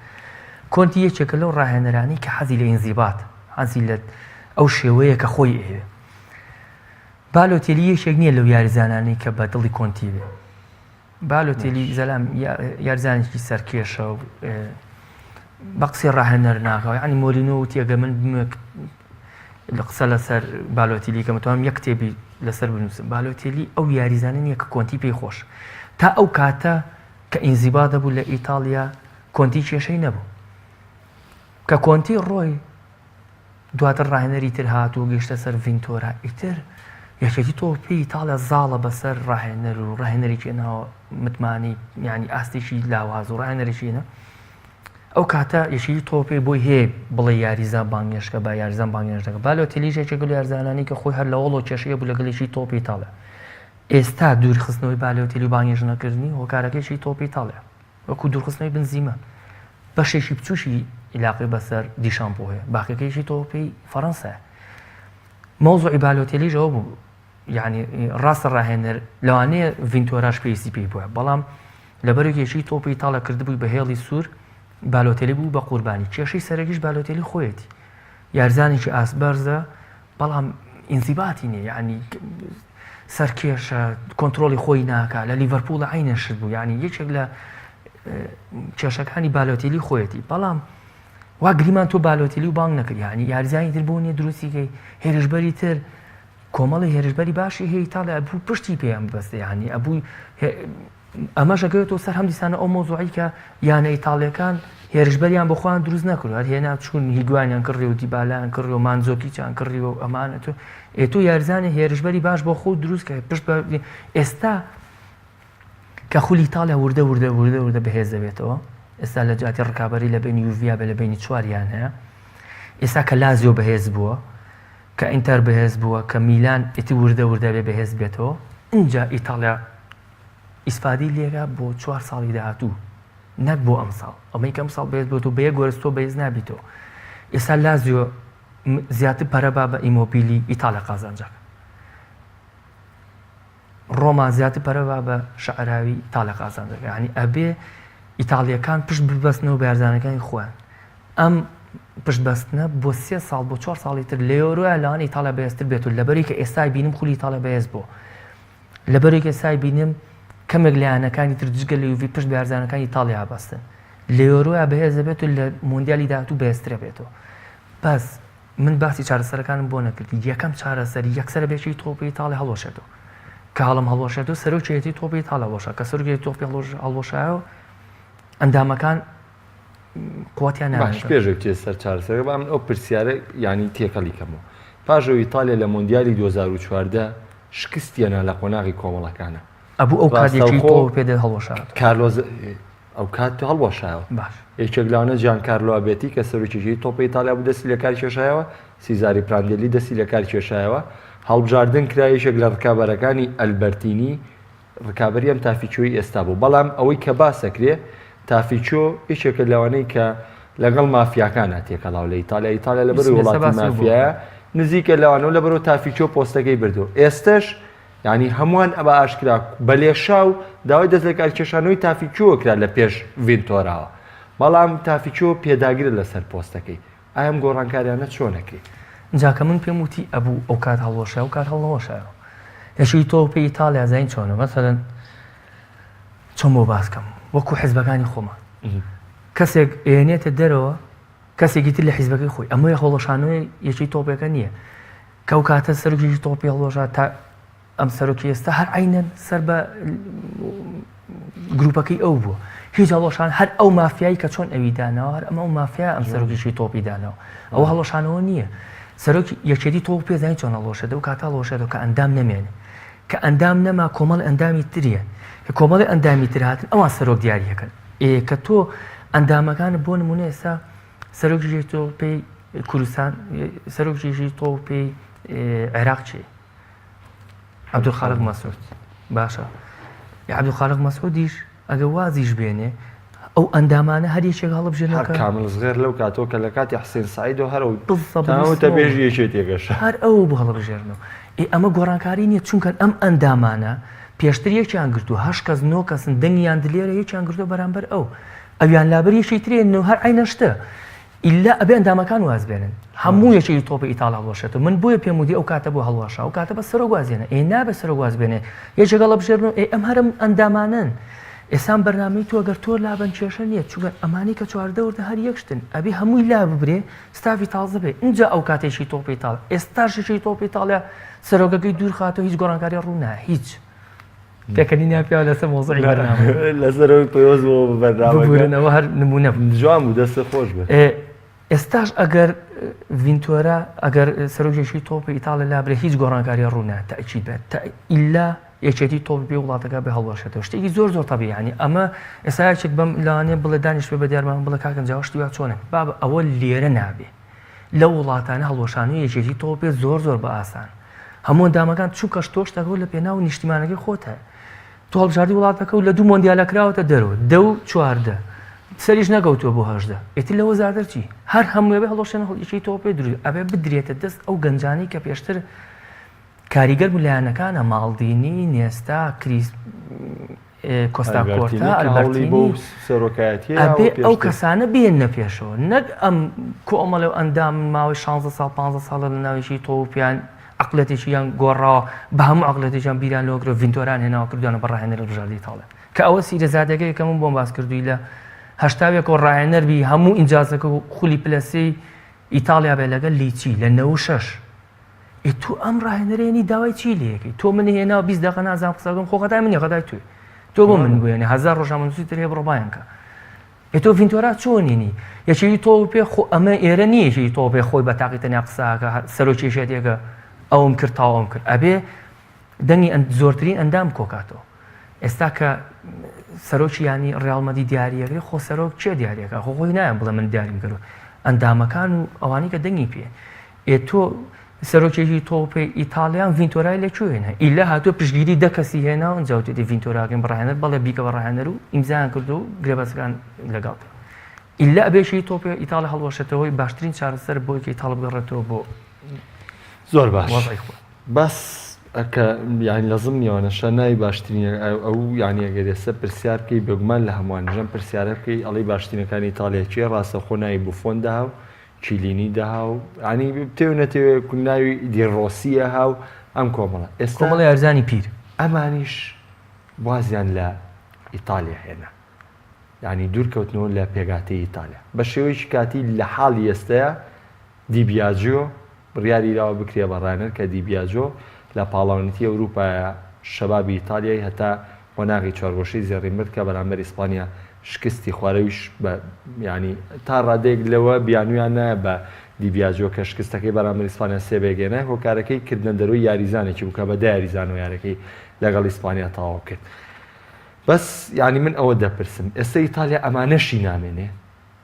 کۆنتی یەکێکە لەو ڕاهێنەرانی کە حەزی لە ئینزیبات حەزی لە ئەو شێوەیە کە خۆی ئەوێ بالۆتێلی یەکێک نییە لەو یاریزانانەی کە بە دڵی کۆنتی بێ بالۆتێلی زەلام یارزانێکی سەرکێشە و بە قسەی ڕاهێنەر ناکەوە یعنی مۆرینۆ وتی ئەگەر من بمێک لە قسە لەسەر بالۆتیلی کەم توانم یەک کتێبی لەسەر بنووسم بالۆتێلی ئەو یاریزانە نییە کە کۆنتی پێی خۆش تا ئەو کاتە کە ئینزیبا دەبوو لە ئیتاڵیا کۆنتی کێشەی نەبوو کە کۆنتی ڕۆی دواتر ڕاهێنەری تر هات و گەیشتە سەر ڤینتۆرا، ئیتر یەکێتی تۆپی ئیتاڵیا زاڵە بەسەر ڕاهێنەر و ڕاهێنەرێکی ناوە متمانەی یانی ئاستێکی لاواز و ڕاهێنەرێکی نا ئەو کاتە یەکێتی تۆپی بۆی هەیە بڵێ یاریزان بانگێشکە با یاریزان بانگێش دەکە بالۆتێلیش یەکێکە لە یاریزانانی کە خۆی هەر لەوەڵۆ کێشەیە بوو لەگەڵ یەکێتی تۆپی ئیتاڵیا ئێستا دوورخستنەوەی بالۆتێلی و بانگێش نەکردنی هۆکارەکەی یەکێتی تۆپی ئیتاڵیا وەکو دوورخستنەوەی بنزیمە بەشێکی بچووکی عیلاقەی بەسەر دیشامپۆ هەیە باقیەکەیشی تۆپی فەڕەنسایە مەوزوعی بالۆتێلیش ئەوە بوو یعنی ڕاستە ڕاهێنەر لەوانەیە ڤینتۆراش پێویستی پێی بووە بەڵام لەبەرێکێکی تۆپی تاڵە کردبووی بە هێڵی سوور بالۆتێلی بوو بە قوربانی کێشەی سەرەکیش بالۆتێلی خۆیەتی یارزانێکی ئاست بەرزە بەڵام ئینزیباتی نیە یعنی سەرکێشە کۆنتترۆلی خۆی ناکا لە لیڤەرپول عینە شت بوو یعنی یەکێک لە کێشەکانی بالۆتیلی خۆیەتی بەڵام وا گریمان تۆ بالۆتیلی و بانگ نەکرد یعنی یاریزانی تر بۆ نیە دروستیکەی هێرشبەری تر. کۆمەڵی هێرشبەری باشی هەیە ئیتاڵیا ئەبوو پشتی پێیان ببەستێ یانی ئەبوو ئەمەش ئەگەرێتەوە سەر هەم دیسانە ئەو مەوزوعی کە یانە ئیتاڵیەکان هێرشبەریان بۆ خۆیان دروست نەکرد هەر هێنا چوون هیگوانیان کڕی و دیبالایان کڕی و مانزۆکیچیان کڕی و ئەمانە تۆ ئێ تۆ یاریزانی هێرشبەری باش بۆ خۆ دروست کە پشت بە ئێستا کە خولی ئیتاڵیا وردە وردە وردە وردە بەهێز دەبێتەوە ئێستا لە جیاتی ڕکابەری لە بینی یوڤیا بە لە بینی چواریان هەیە ئێستا کە لازیۆ بەهێز بووە کە ئینتەر بەهێز بووە کە میلان ئیتی وردە وردە بێ بەهێز بێتەوە ئینجا ئیتاڵیا ئیسفادەی لێکا بۆ چوار ساڵی داهاتوو نەک بۆ ئەمساڵ ئەمەی کە ئەمساڵ بەهێز بۆ تۆ بە یەک وەرز تۆ بەهێز نابیتەوە ئێستا لازیۆ زیاتر پەرە با بە ئیمۆبیلی ئیتاڵیا قازانجەکە ڕۆما زیاتر پەرە با بە شەعراوی ئیتاڵیا قازانجەکە یعنی ئەبێ ئیتاڵیەکان پشت ببەستنەوە بە یارزانەکانی خۆیان ئەم پشت بەستنە بۆ سێ ساڵ بۆ چوار ساڵی تر لە یۆرۆیا لەوان ئیتاڵیا بەهێزتر بێت و لەبەری کە ئێستای بینم خولی ئیتاڵیا بەهێز بوو لەبەرێک ئێستای بینم کەمێک لە یانەکانی تر جگە لە یوڤی پشت بە یارزانەکانی ئیتاڵیا بەستن لە یۆرۆیا بەهێز دەبێت و لە مۆندیالی داهاتوو بەهێزترە بێتەوە بەس من باسی چارەسەرەکانم بۆ نەکردی یەکەم چارەسەری یەکسەرە بێکی تۆپی ئیتاڵیا هەڵوەشێتەوە کە هەڵم هەڵوەشێتەوە سەرۆکیەتی تۆپی ئیتاڵیا هەڵوەشا کە سەرۆکی تۆپی هەڵوەشایەوە ئەندامەکان قوتیان باش پێش بچێت سەر چارەسەرەکە با من ئەو پرسیارە یانی تێکەڵی کەمەوە پاش ئەو ئیتالیا لە مۆندیالی 2014 شکستیەنا لە قۆناغی کۆمەڵەکانە ئەبوو ئەو کاتێکی تۆ پێ دێت هەڵوەشات کارلۆز ئەو کات تۆ هەڵوەشایەوە باش یەکێک لەوانە جان کارلۆ ئابێتی کە سەرۆکێکی تۆپی ئیتالیا بوو دەستی لە کار کێشایەوە سیزاری پراندێلی دەستی لە کار کێشایەوە هەڵبژاردن کرا یەکێک لە ڕکابەرەکانی ئەلبەرتینی ڕکابەری ئەم تافیچۆی ئێستا بوو، بەڵام ئەوەی کە باس ئەکرێ تافیچۆ یەکێکە لەوانەی کە لەگەڵ مافیاکانا تێکەڵاو لە ئیتالیا، ئیتالیا لەبەرەوەی وڵاتی مافیایە نزیکە لەوانەوە لەبەرەوە تافیچۆ پۆستەکەی بردووە ئێستەش یانی هەمووان بە ئاشکرا بە لێشاو داوای دەست لەکارکێشانەوەی تافیچۆ کرا لە پێش ڤینتۆراوە بەڵام تافیچۆ پێداگرە لەسەر پۆستەکەی ئایا ئەم گۆڕانکاریانە چۆن ئەکرێ؟ جا کە من پێم وتی ئەبوو ئەو کات هەڵوەشای ئەو کات هەڵنەوەشایەوە یەکی تۆ پێی ئیتاڵیا زین چۆنە مەسەلەن چۆن بۆ باس کەم وەکو حزبەکانی خۆمان کەسێک ئێنێتە دەرەوە کەسێکی تر لە حیزبەکەی خۆی ئەمە هەڵوەشانەوەی یەکی تۆپێکە نییە کە ئەو کاتە سەرۆکی تۆپی هەڵوەشا تا ئەم سەرۆکی ئێستا هەر عەینەن سەر بە گروپەکەی ئەو بووە هیچ هەڵۆشان هەر ئەو مافیایی کە چۆن ئەوی داناوە هەر ئەمە ئەو مافیا ئەم سەرۆکیشی تۆپی داناوە ئەوە هەڵۆشانەوە نییە سەرۆکی یەکێتی تۆپ پێزانی چۆن هەڵۆشێت ئەو کاتە هەڵۆشێتەوە کە ئەندام نەمێنێ کە ئەندام نەما کۆمەڵ ئەندامی تریە کە کۆمەڵی ئەندامی تر هاتن ئەوان سەرۆک دیاریەکەن ئێ کە تۆ ئەندامەکان بۆ نمونە ئێستا سەرۆکی تۆپی کوردستان سەرۆکی تۆپی عێراق چی عەبدولخالق مەسعود باشە عەبدولخالق مەسعودیش ئەگە وازیش بێنێ ئەو ئەندامانە هەر یەکێک هەڵبژێنەوە هەر کامل زغێر لەو کاتەوە کە لە کاتی حسێن سعیدەوە هەر ئەو تاوتە بێژی یەکێتیەکەش هەر ئەو بۆ هەڵبژێرنەوە ئێ ئەمە گۆڕانکاری نییە چونکە ئەم ئەندامانە پێشتر یەکیان گرتو هەش کەس نۆ کەسن دەنگیان دلێرە یەکیان گرتو بەرامبەر ئەو ئەویان لابر یەکی ترێن و هەر عینە شتە ئیلا ئەبێ ئەندامەکان واز بێنن هەموو یەکێکی تۆپی ئیتاڵیا هەڵوەشێتەوە من بۆیە پێم وتی ئەو کاتە بۆ هەڵوەشا ئەو کاتە بە سەرۆک وازێنە ئێ نابێ سەرۆک واز بێنێ یەکێک هەڵەبژێرن و ئێ ئەم هەرم ئەندامانەن ئێسان بەرنامەی تۆ گەر تۆ لابەن کێشە نییە چونکە ئەمانەی کە چواردەوردە هەر یەک شتن ئەبێ هەمووی لا ببرێ ستافی تازە بێ ئینجا ئەو کاتێکی تۆپی ئیتاڵیا ئێستاش یەکێکی تۆپی ئیتاڵیا سەرۆکەکەی دوور خاتەوە هیچ گۆڕانکاری ڕوو نایە هیچ. پێکەنینیان پیاوە لەسەر مۆزعی بەرنامە لەسەر ئەوەی پەیوەست بووە بە بەرنامەکە ببورن ئەوە هەر نمونە بوو جوان بوو دەستت خۆش بێت ئێستاش ئەگەر ڤینتۆرا ئەگەر سەرۆکێکی تۆپی ئیتاڵیا لابرێ هیچ گۆڕانکاری ڕوو نایە تەئکید بێت تە ئیلا یەکێتی تۆپی پێ وڵاتەکە بێ هەڵوەشێتەوە شتێکی زۆر زۆر تەبیعی یانی ئەمە ئێستا یەکێک بەم لەوانەیە بڵێ دانیشتبێ بە دیارمان بڵێ کاکە جا شتی وا چۆنە بابە ئەوە لێرە نابێ لەو وڵاتانە هەڵوەشانەوەی یەکێتی تۆپێ زۆر زۆر بە ئاسان هەموو ئەندامەکان چونکە تۆ شتەکە لە پێناو نیشتیمانەکەی خۆتە تۆ هەڵبژاردی وڵاتەکە و لە دوو مۆندیالە کراوەتە دەرەوە دە و 14 سەریش نەگەوتووە بۆ هەژدە ئیتر لەوە زیاتر چی هەر هەمووێ بێ هەڵۆشێن هەڵیشی تۆپێ دروست ئەبێ بدرێتە دەست ئەو گەنجانەی کە پێشتر کاریگەر بوو لایەنەکانە ماڵدینی نێستا کریس کۆستا کۆرتا ئەلبەرتینی سەرۆکایەتی ئەبێ ئەو کەسانە بێننە پێشەوە نەک ئەم کۆمەڵێ و ئەندام ماوەی 16 ساڵ 15 ساڵە لە ناویشی تۆپیان عقلەتێکیان گۆڕاوە بە هەموو عقلەتێکیان بیران لەوە کرد ڤینتۆران هێناوە کردوانە بە ڕاهێنەر هەڵبژاردەی ئیتاڵیا کە ئەوە سیرە زادەکەی کە من بۆم باس کردووی لە هەشتاوێکەوە ڕاهێنەر بی هەموو ئینجازەکە و خولی پلەسێی ئیتاڵیا بێ لەگەڵ لیچی لە 96. ئێ تۆ ئەم ڕاهێنەرێنی داوای چی لەکەی تۆ من هێنا 20 دقە نازانم قسەکەم خۆ خەتای منی خەتای توی تۆ بۆ من بوێنێ هەزار ڕۆژنامەنووسی تر هەیە بڕۆ بایان کە ئێ تۆ ڤینتۆرا چۆنینی یەکێتی تۆ پێ خۆ ئەمە ئێرە نییە یەکێتی تۆ پێ خۆی بە تاقی تەنیا قساکە سەرۆکی یەکێتیەکە ئەوم کرد تاوم کرد ئەبێ دەنگی زۆرترین ئەندام کۆکاتەوە ئێستا کە سەرۆکی ینی ڕیاڵ مەدی دیاریەکەی خۆ سەرۆک چێ دیارەکە خۆ خۆی نایە بڵێ من دیاریم کرد ئەندامەکان و ئەوانەی کە دەنگی پێ ئێ تۆ سەرۆکێکی تۆپی ئیتاڵیان ڤینتۆرای لە کوێ هێنا؟ ئیلا هاتووە پشتگیری دە کەسی هێنا و ئینجا وتێتی ڤینتۆراکەین بە ڕاهێنەر بەڵێ بیکە بە ڕاهێنەر و ئیمزایان کرد و گرێبەستەکان لەگەڵ ئیلا ئەبێشی تۆپی ئیتاڵی هەڵوەشێتەوەی باشترین چارەسەر بۆی کە ئیتاڵ بگەڕێتەوە بۆ زۆر باش وەزعی خۆی. بەس ئەکە یانی لە زمنیەوەنەشە ناوی باشترین ئەو یانی ئەگەر ئێستا پرسیار بکەی بێگومان لە هەمووانیش ئەم پرسیارە بکەی ئەڵێی باشترینەکانی ئیتاڵیا کێ ڕاستەوخۆ ناوی بوفۆن دەها و کیلینی دەها و ینی بتەوێ نەتەوێ ناوی دیڕۆسیە ها و ئەم کۆمەڵە ئێستا کۆمەڵی یارزانی پیر. ئەمانیش وازیان لە ئیتالیا هێنا یعنی دوورکەوتنەوە لە پێگاتەی ئیتالیا بە شێوەیەکی کاتی لە حاڵی ئێستەیە دیبیاجیۆ بڕیاری داوە بکرێ بە ڕاهێنەر کە دیبیاجۆ لە پاڵاونێتی ئەوروپایە شەبابی ئیتالیای هەتا قۆناغی چوارگۆشەی زێڕین برد کە بەرامبەر ئیسپانیا شکستی خوارد ئەویش بە یانی تا ڕادەیەک لەوە بیانویان نایە بە دیبیاجۆ کە شکستەکەی بەرامبەر ئیسپانیا سێ بە یەک هێنای هۆکارەکەی کردنە دەرۆی یاریزانێکی بوو کە بە دە یاریزانەوە یاریەکەی لەگەڵ ئیسپانیا تەواو کرد بەس یانی من ئەوە دەپرسم ئێستا ئیتالیا ئەمانەشی نامێنێ؟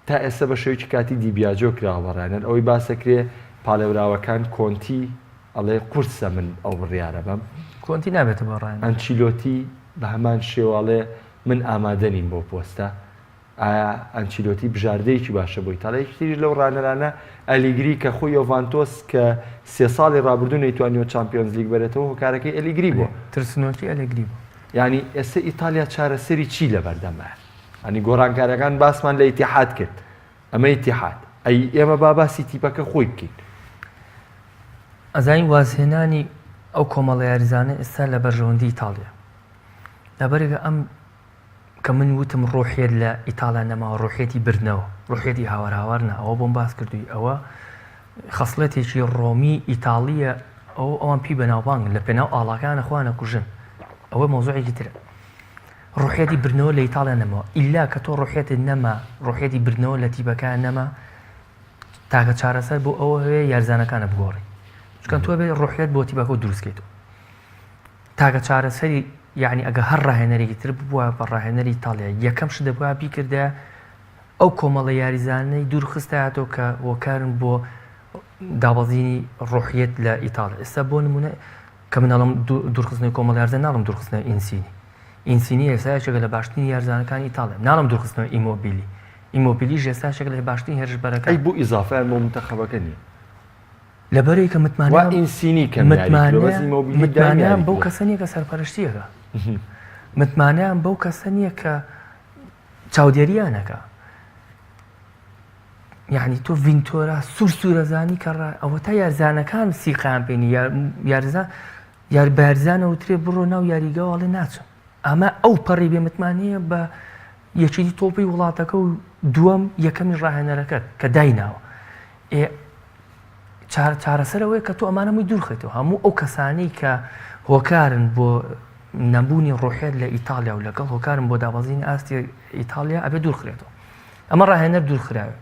تا ئێستا بە شێوەیەکی کاتی دیبیاجۆ کراوە بە ڕاهێنەر، ئەوەی باسەکرێ پاڵێوراوەکان کۆنتی ئەڵێ قورسە من ئەو بڕیارە بەم. کۆنتی نابێتە بە ڕاهێنەر. ئەنچیلۆتی بە هەمان شێوە ئەڵێ من ئامادە نیم بەو پۆستە. ئایا ئەنچیلۆتی بژاردەیەکی باشە بۆ ئیتاڵیا؟ یەکی تریش لەو ڕاهێنەرانە ئەلیگری کە خۆی یۆڤانتۆس کە سێ ساڵی ڕابردوو نەیتوانیوە چامپیۆنزلیگ بەرێتەوە هۆکارەکەی ئەلیگری بووە. ترسنۆکی ئەلێگری بوو. یانی ئێستا ئیتاڵیا چارەسەری چی لەبەردەمە؟ یانی گۆڕانکاریەکان باسمان لە ئیتیحاد کرد ئەمە ئیتیحاد ئەی ئێمە با باسی تیپەکە خۆی بکەین. ئەزانی وازهێنانی ئەو کۆمەڵە یاریزانە ئێستا لە بەرژەوەندی ئیتاڵیا لەبەرێکە ئەم کە من وتم ڕۆحیەت لە ئیتاڵیا نەماوە ڕۆحیەتی بردنەوە ڕۆحیەتی هاوار هاوار نا ئەوە بۆم باس کردووی ئەوە خەسڵەتێکی ڕۆمی ئیتاڵیە ئەو ئەوان پێی بەناوبانگن لە پێناو ئاڵاکانە خۆیان ئەکوژن ئەوە مەوزوعێکی ترە ڕۆحیەتی بردنەوە لە ئیتاڵیا نەماوە ئیلا کە تۆ ڕۆحیەتت نەما ڕۆحیەتی بردنەوە لە تیپەکە نەما تاکە چارەسەر بۆ ئەوە هەیە یارزانەکانە بگۆڕی چکە تۆ بێ ڕۆحیەت بۆ تیپەکە دروستکەیتەوە تاکە چارەسەری یعنی ئەگە هەر ڕاهێنەرێکی تر بووە بە ڕاهێنەری ئیتاڵیا یەکەم شت دەبووە بیکردە ئەو کۆمەڵە یاریزانەی دوورخستایەتەوە کە هۆکارن بۆ دابەزینی ڕۆحیەت لە ئیتاڵیا ئێستا بۆ نمونە کە من ئەڵێم دوورخستنەوەی کۆمەڵ یارزان ناڵم دوورخستنەوەی ئینسینی ئینسینی ئێستا یەکێکە لە باشترین یارزانەکانی ئیتاڵیا ناڵم دوورخستنەوەی ئیمۆبیلی ئیمۆبیلیش ئێستا یەکێکە لە باشترین هێرشبەرەکان ئەی بۆ ئیزافەیان بۆ منتەخەبەکە نییە؟ لەبەرەی کە وا متمانەیان ئینسینی کەم یاری کردووە بەس متمانەیان ئیمۆبیلی دایم متمانەیان یاری بەو کردووە. کەسە نییە کە سەرپەرشتییەکە متمانەیان بەو کەسە نییە کە چاودێرییان ئەکا یعنی تۆ ڤینتۆرا سوور سوورەزانی کە ڕا ئەوە تا یارزانەکان سیقیان پێنی یارزان یار بارزانە وترێ بڕۆ ناو یاریگەوە ئەڵێ ناچم ئەمە ئەو پەڕی بێمتمانەیە بە یەکێتی تۆپی وڵاتەکە و دووەم یەکەمی ڕاهێنەرەکەت کە دایناوە ئێ چارەسەرەوەی کە تۆ ئەمانە مووی دوورخیتەوە هەموو ئەو کەسانەی کە هۆکارن بۆ نەبوونی ڕۆحێت لە ئیتالیا و لەگەڵ هۆکارن بۆ دابەزینی ئاستی ئیتالیا ئەبێ دوورخرێتەوە ئەمە ڕاهێنەر دوورخراوێ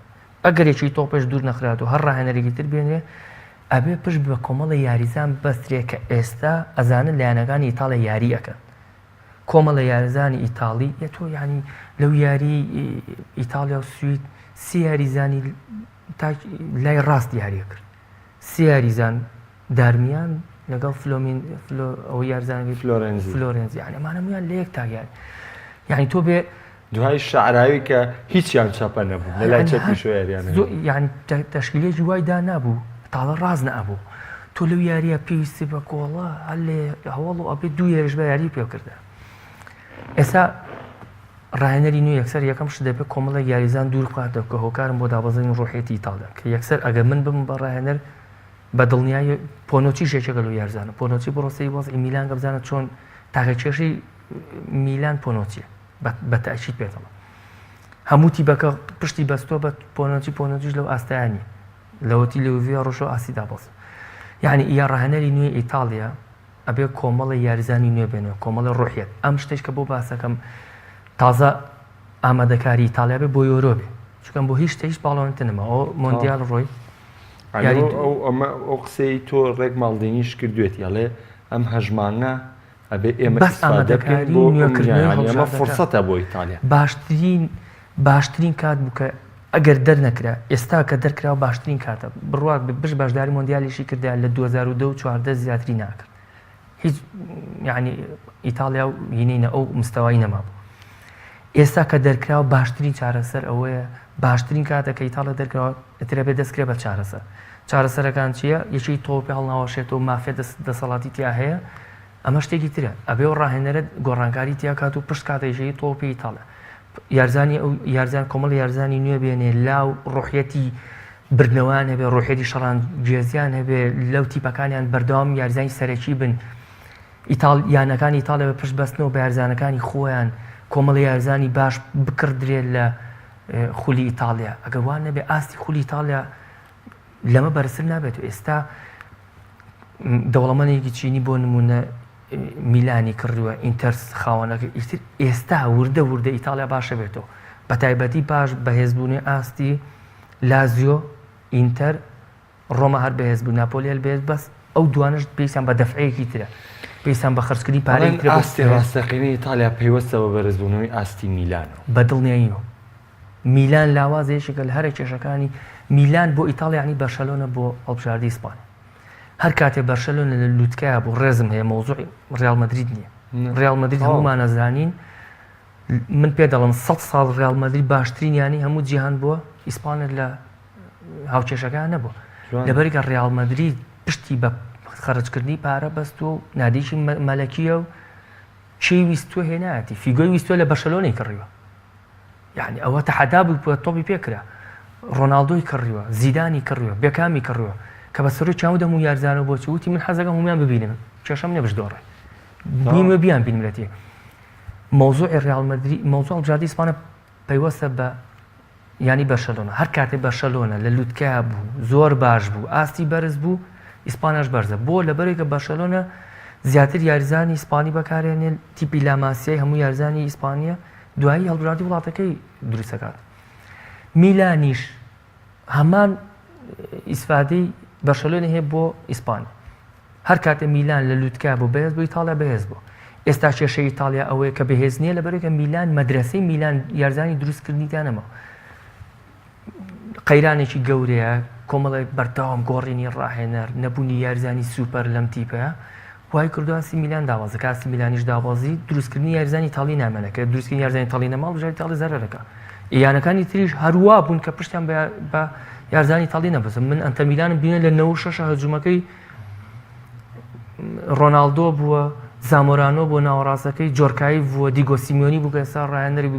ئەگەر یەکی تۆپێش دوور نەخرات و هەر ڕاهێنەرێکی تر بێنرێ ئەبێ پشت بە کۆمەڵی یاریزان بەسترێ کە ئێستا ئەزانن لە یانەکانی ئیتاڵیا یاری ئەکەن کۆمەڵە یاریزانی ئیتاڵی یە تۆ یعنی لەو یاری ئیتاڵیا و سوید سێ یاریزانی تا لای ڕاست یاریە کرد سێ یاریزان دارمیان لەگەڵ فلۆمین فلۆ ئەو یارزانەکەی فلۆرێنزی. فلۆرێنزی یعنی ئەمانە هەموویان لە یەک تاک یاری یعنی تۆ بێ دوای شەعراوی کە هیچیان چەپە نەبوو لە لای یعنی هەر چەپیشەوە یاریان زۆ نەکرد. یعنی تە- تەشکیلێکی وای دانابوو تاڵە ڕاست نەئەبوو تۆ لەو یاریە پێویستی بە گۆڵە هەر لێ هەوڵ و ئەبێ دوو هێرش بە یاری پێ کردە ئێستا ڕاهێنەری نوێ یەکسەر یەکەم شت دەبێت کۆمەڵێک یاریزان دوور بخاتەوە کە هۆکارن بۆ دابەزینی ڕۆحیەتی ئیتاڵیا کە یەکسەر ئەگەر من بم بە ڕاهێنەر بە دڵنیایی پۆنۆچیش یەکێکە لەو یارزانە پۆنۆچی بڕۆ سەیری وەزعی میلان کە بزانە چۆن تاکە کێشەی میلان پۆنۆچیە بە تەئکید پێت دەڵێم هەموو تیبەکە پشتی بەستۆ بە پۆنۆچی پۆنۆچیش لەو ئاستایان نیە لەوەتی لەوڤیا ڕۆشۆ ئاستی دابەزی. یعنی ئیا ڕاهێنەری نوێی ئیتاڵیا ئەبێ کۆمەڵی یاریزانی نوێ بێنێ کۆمەڵی ڕوحیەت ئەم شتێک کە بۆ باسەکەم تازە ئامادەکاری ئیتاڵیا بێ بۆ یۆرۆ بێ چونکە بۆ هیچ شتێک هیچ پاڵەوانێتی نەما ئەو مۆندیال ڕۆی یاری ئەو ئەمە ئەو قسەی تۆ ڕێک ماڵدینیش کردوێتی ئەڵێ ئەم هەژمانە ئەبێ ئێمە بەس ئامادەکاری بۆ نوێکردنەوەی ئەمە هەڵبژاردەکە فرسەتە بۆ ئیتالیا باشترین باشترین کات بوو کە ئەگەر دەرنەکرا ئێستا کە دەرکراوە باشترین کاتە بڕوات بێ بش بەشداری مۆندیالیشی کردە لە 2010 و 14 زیاتری ناکرد هیچ یعنی ئیتاڵیا و هینەی نە ئەو مستەوای نەمابوو ئێستا کە دەرکراوە باشترین چارەسەر ئەوەیە باشترین کاتە کە ئیتاڵیا دەرکراوە ئیتر ئەبێ دەست کرێ بە چارەسەر چارەسەرەکان چییە یەکی تۆپی هەڵناوەشێتەوە مافیا دەسەڵاتی تیا هەیە ئەمە شتێکی ترە ئەبێ و ڕاهێنەرە گۆڕانکاری تیا کات و پشت کاتە یەکێتی تۆپی ئیتاڵیا یارزانی ئەو یارزان کۆمەڵ یارزانی نوێ بێنێ لاو ڕۆحیەتی بردنەوەیان هەبێ ڕۆحیەتی شەڕانگێزیان هەبێ لەو تیپەکانیان بەردەوام یارزانی سەرەکی بن ئیتاڵ یانەکانی ئیتاڵیا بە پشت بەستنەوە بە یارزانەکانی خۆیان کۆمەڵی یارزانی باش بکڕدرێت لە خولی ئیتاڵیا ئەگەر وان نەبێ ئاستی خولی ئیتاڵیا لەمە بەرزتر نابێت و ئێستا دەوڵەمەنێکی چینی بۆ نمونە میلانی کڕیوە ئینتەر خاوەنەکە ئیتر ئێستا وردە وردە ئیتاڵیا باشە بێتەوە بە تایبەتی پاش بەهێزبوونی ئاستی لازیۆ ئینتەر ڕۆما هەر بەهێز بوو ناپۆلی هەر بەهێز بەس ئەو دوانەش پێویستیان بە دەفعەیەکی ترە پێویستیان بە خەرجکردنی پارەی ترە ئاستی ڕاستەقینەی ئیتالیا پەیوەستە بە بەرزبوونەوەی ئاستی میلانەوە. بە دڵنیاییەوە میلان لاوازە یەکێکە لە هەرە کێشەکانی میلان بۆ ئیتاڵیا یانی بەرشەلۆنە بۆ هەڵبژاردەی ئیسپانیا هەر کاتێ بەرشەلۆنە لە لوتکەیا بوو ڕێزم هەیە مەوزوعی ڕیاڵ مەدرید نییە ڕیاڵ مەدرید هەموومان ئەزانین من پێ دەڵم 100 ساڵ ڕیاڵ مەدرید باشترین یانی هەموو جیهان بووە ئیسپانیا لە هاوکێشەکان نەبوو لەبەرگە ڕیاڵ مەدرید پشتی بە خەرجکردنی پارە بەستووە و نادیکی مەلەکیە و چی ویستوە هێنایەتی فیگۆی ویستوە لە بەرشەلۆنەی کڕیوە یعنی ئەوە تەحەدا بوو بە تۆپی پێکرا ڕۆناڵدۆی کڕیوە زیدانی کڕیوە بێکامی کڕیوە کە بە سەرۆکی هەموو دەمو یارزانەوە بۆچی وتی من حەزەکەم هەموویان ببینم کێشەم نییە بشدۆڕێ بینمە بیان بینم لەتێ مەوزوعی ڕیاڵ مەدرید مەوزوع هەڵبژاردەی ئیسپانیا پەیوەستە بە یانی بەرشەلۆنە هەر کاتێ بەرشەلۆنە لە لوتکەیا بوو زۆر باش بوو ئاستی بەرز بوو ئیسپانیاش بەرزە بۆ لەبەرێکە بەرشەلۆنە زیاتر یاریزانی ئیسپانی بەکارێنێ تیپی لاماسیای هەموو یاریزانی ئیسپانیە دوایی هەڵبژاردی وڵاتەکەی دروستەکات میلانیش هەمان ئیسفادەی بەرشەلۆنە هەیە بۆ ئیسپانیا هەر کاتێ میلان لە لوتکە بوو بەهێز بوو ئیتاڵیا بەهێز بوو ئێستا کێشەی ئیتاڵیا ئەوەیە کە بەهێز نییە لەبەرێکە میلان مەدرەسەی میلان یارزانی دروستکردنی تیا نەما قەیرانێکی گەورەیە کۆمەڵێک بەردەوام گۆڕینی ڕاهێنەر نەبوونی یارزانی سوپەر لەم تیپەیە وای کردو ئاستی میلان دابەزی کە ئاستی میلانیش دابەزی دروستکردنی یاریزانی ئیتاڵی نامێنێ کە دروستکردنی یاریزانی ئیتاڵی نەما هەڵبژاردەی ئیتاڵی زەرەرەکە یانەکانی تریش هەروا بوون کە پشتیان بە یارزانی ئیتاڵی نەبەستن من ئەنتەر میلانم بینە لە 96 هەجومەکەی ڕۆناڵدۆ بووە زامۆرانۆ بۆ ناوەڕاستەکەی جۆرکایف بووە دیگۆ سیمیۆنی بوو کە ئێستا ڕاهێنەری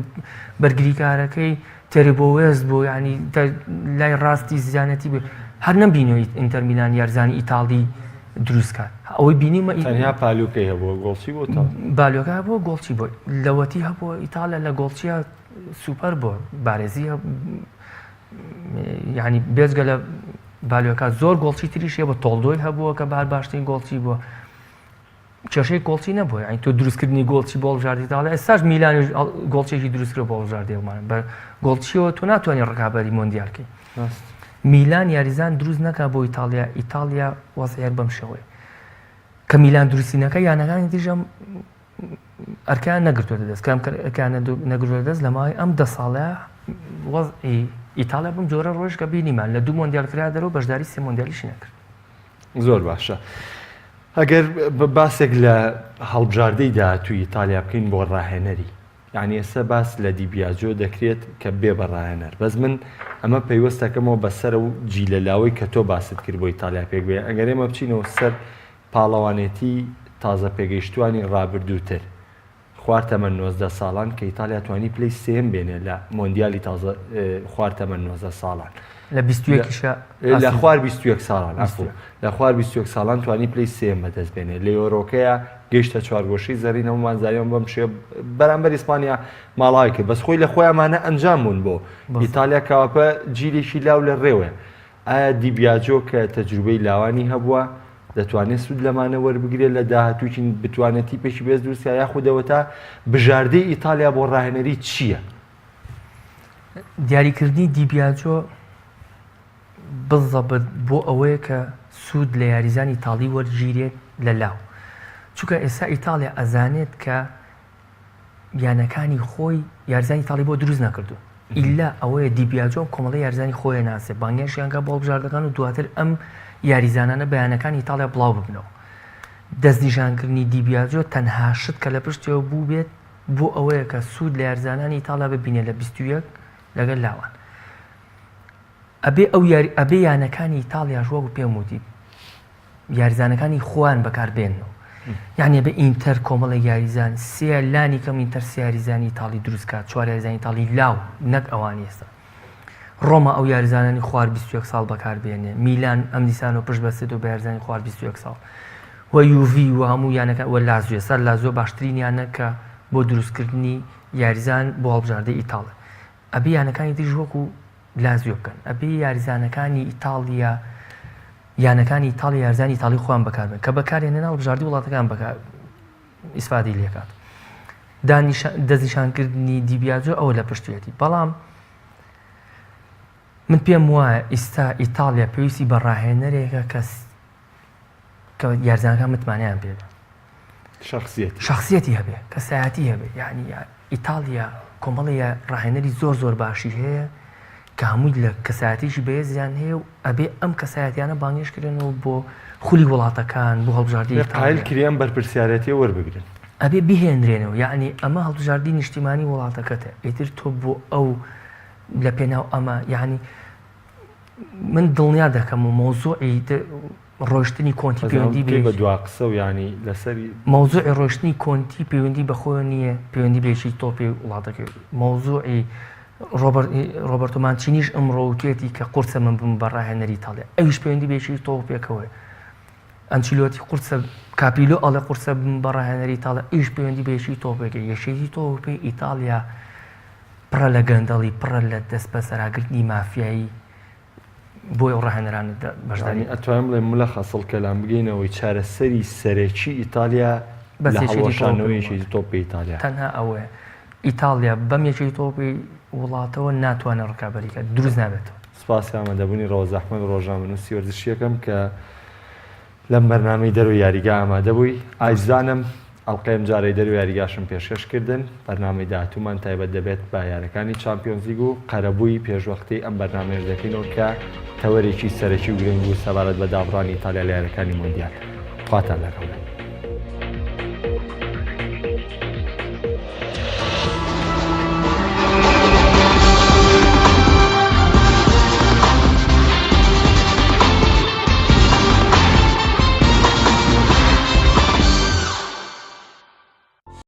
بەرگریکارەکەی تێریبۆوێست بوو یعنی لای ڕاستی زیانەتی بوو هەر نەمبینەوە ئینتەر میلان یارزانی ئیتاڵی دروست کات ئەوەی بینیمە تەنیا پالوکەی هەبووە گۆڵچی بۆ تا بالۆکە هەبووە گۆڵچی بۆ لەوەتی هەبووە ئیتاڵیا لە گۆڵچیە سوپەر بۆ بارێزی یعنی بێجگە لە بالۆکە زۆر گۆڵچی تریش هەبوو تۆڵدۆی هەبووە کە بار باشترین گۆڵچی بووە کێشەی گۆڵچی نەبووە یعنی تۆ دروستکردنی گۆڵچی بۆ هەڵبژاردەی ئیتاڵیا ئێستاش میلانیش گۆڵچێکی دروست کرد بۆ هەڵبژاردەی ئەڵمانیا بە گۆڵچیەوە تۆ ناتوانانی ڕکابەری مۆندیال کەی میلان یاریزان دروست نەکا بۆ ئیتاڵیا ئیتاڵیا وەزعیەت بەم شێوەیە کە میلان دروستی نەکە یانەکانی تریشم ئەرکیان نەگرتوێتە دەست کام ئەرکیان نەگرتوێتە دەست لە ماوەی ئەم دە ساڵە وەزعی ئیتاڵیا بەم جۆرە ڕۆژ کە بینیمان لە دوو مۆندیال کرا دەرەوە بەشداری سێ مۆندیالیشی نەکرد زۆر باشە ئەگەر باسێک لە هەڵبژاردەی داهاتووی ئیتالیا بکەین بۆ ڕاهێنەری یعنی ئێستا باس لە دیبیاجۆ دەکرێت کە بێ بە ڕاهێنەر بەس من ئەمە پەیوەستەکەمەوە بەسەر و جیلە لاوەی کە تۆ باست کرد بۆ ئیتالیا پێک بێ ئەگەر ئێمە بچینەوە سەر پاڵەوانێتی تازە پێگەیشتوانی ڕابردووتر خوار تەمەن 19 ساڵان کە ئیتالیا توانی پلەی سێیەم بێنێ لە مۆندیالی تازە خوار تەمەن 19 ساڵان لە 21 یشە لە خوار 21 ساڵان عەفو لە خوار 21 ساڵان توانی پلەی سێیەم بەدەست بێنێ لە یۆرۆکەیە گەیشتە چوارگۆشەی زەرین هەموومان زانیمان بەم شێوە بەرامبەر ئیسپانیا ماڵاوی کرد بەس خۆی لە خۆیانمانە ئەنجام بوون بۆ ئیتالیا کەواپە جیلێکی لاو لە ڕێوەیە ئایا دیبیاجۆ کە تەجروبەی لاوانی هەبووە؟ دەتوانێت سوود لەمانە وەربگرێت لە داهاتووی بتوانێت تیپێکی بێز دروستکە یاخود ئەوەتا بژاردەی ئیتالیا بۆ ڕاهێنەری چییە؟ دیاریکردنی دیبیاجۆ بالضبط بۆ ئەوەیە کە سوود لە یاریزانی ئیتاڵی وەرگیرێت لە لاو چونکە ئێستا ئیتاڵیا ئەزانێت کە یانەکانی خۆی یاریزانی ئیتاڵی بۆ دروست نەکردوون ئیلا ئەوەیە دیبیاجۆ کۆمەڵی یاریزانی خۆی ناسێ بانگێشیانکە بۆ هەڵبژاردەکان و دواتر ئەم یاریزانانە بە یانەکانی ئیتاڵیا بڵاو ببنەوە دەستنیشانکردنی دیبیاجۆ تەنها شت کە لە پشتەوە بوو بێت بۆ ئەوەیە کە سوود لە یاریزانانی ئیتاڵیا ببینێت لە 21 لەگەل لاوان ئەبێ ئەو یاری ئەبێ یانەکانی ئیتاڵیاش وەکو پێم وتی یاریزانەکانی خۆیان بەکار بێننەوە یعنی بە ئینتەر کۆمەڵێک یاریزان سێ لانی کەم ئینتەر سێ یاریزانی ئیتاڵی دروست کات چوار یاریزانی ئیتاڵی لاو نەک ئەوانی ئێستا ڕۆما ئەو یاریزانانی خوار 21 ساڵ بەکار بێنێ میلان ئەم دیسان و پشت بەستێت و بە یاریزانی خوار 21 ساڵ و یوڤی و هەموو یانەکە و لازیۆ سەر لازیۆ باشترین یانە کە بۆ دروستکردنی یاریزان بۆ هەڵبژاردەی ئیتاڵی ئەبێ یانەکانی تریش وەکو لازیۆ بکەن ئەبێ یاریزانەکانی ئیتاڵیا یانەکانی ئیتاڵیا یاریزانی ئیتاڵی خۆیان بەکاربن کە بەکارێنن هەڵبژاردی وڵاتەکان بەکار ئیسفادەی لێکات دەستنیشانکردنی دیبیاجۆ ئەوە لە پشتێتی بەڵام من پێم وایە ئیستا ئیتاڵیا پێویستی بە ڕاهێنەرێکە کەس کە یارزانەکان متمانەیان پێ بێ شخصیەتی شخصیەتی هەبێ کەسایەتی هەبێ یعنی ئیتاڵیا کۆمەڵی ڕاهێنەری زۆر زۆر باشی هەیە کە هەمووی لە کەسایەتیشی بەهێزیان هەیە و ئەبێ ئەم کەسایەتیانە بانگێش کرێنەوە بۆ خولی وڵاتەکان بۆ هەڵبژاردی قایل کریان بەرپرسیارەتی وەربگرن ئەبێ بهێنرێنەوە یعنی ئەمە هەڵبژاردی نیشتیمانی وڵاتەکەتە ئیتر تۆ بۆ ئەو لە پێناو ئەمە یعنی من دڵنیا دەکەم و مەوزوعی ڕۆشتنی کۆنتی پەیوەندی بە دوا قسە و ینی لەسەری مەوزوعی ڕۆشتنی کۆنتی پەیوەندی بە خۆی نییە پەیوەندی بێکی تۆپی وڵاتەکەی مەوزوعی ڕۆبەرتۆ مانچینیش ئەمڕۆ وتێتی کە قورسە من بم بە ڕاهێنەری ئیتاڵیا ئەویش پەیوەندی بێکی تۆپێکەوەی ئەنچیلۆتی قورسە کاپیلۆ ئەڵێ قورسە بم بە ڕاهێنەری ئیتاڵیا ئیش پەیوەندی بێکی تۆپێکە یەکێتی تۆپی ئیتاڵیا پڕە لە گەندەڵی، پڕە لە دەستبەسەراگرتنی مافیایی، بۆیە ئەو ڕاهێنەرانە بەشداری. یانی ئەتوانین بڵێین ملخص الکلام بگەینەوەی چارەسەری سەرەکی ئیتالیا بەس لە یەکێتی تۆپی هەڵوەشانەوەی وڵات یەکێتی تۆپی ئیتالیا. تەنها ئەوەیە. ئیتاڵیا بەم یەکێتی تۆپی وڵاتەوە ناتوانێت ڕکابەری کات، دروست نابێتەوە. سپاسی ئامادەبوونی ڕەوەز ئەحمەد ڕۆژنامەنووسی وەرزشی ئەکەم کە لەم بەرنامەی دەرەوەی یاریگا ئامادە بووی. ئازیزانم ئەڵقەی ئەمجارەی دەرەوەی یاریگاشم پێشکەش کردن، بەرنامەی داهاتوومان تایبەت دەبێت بە یانەکانی چامپیۆنزلیگ و قەرەبووی پێشوەختەی ئەم بەرنامەیەش دەکەینەوە کە تەوەرێکی سەرەکی و گرنگ بوو سەبارەت بە دابڕانی ئیتالیا لە یانەکانی مۆندیال. خواتان لەگەڵ بێت.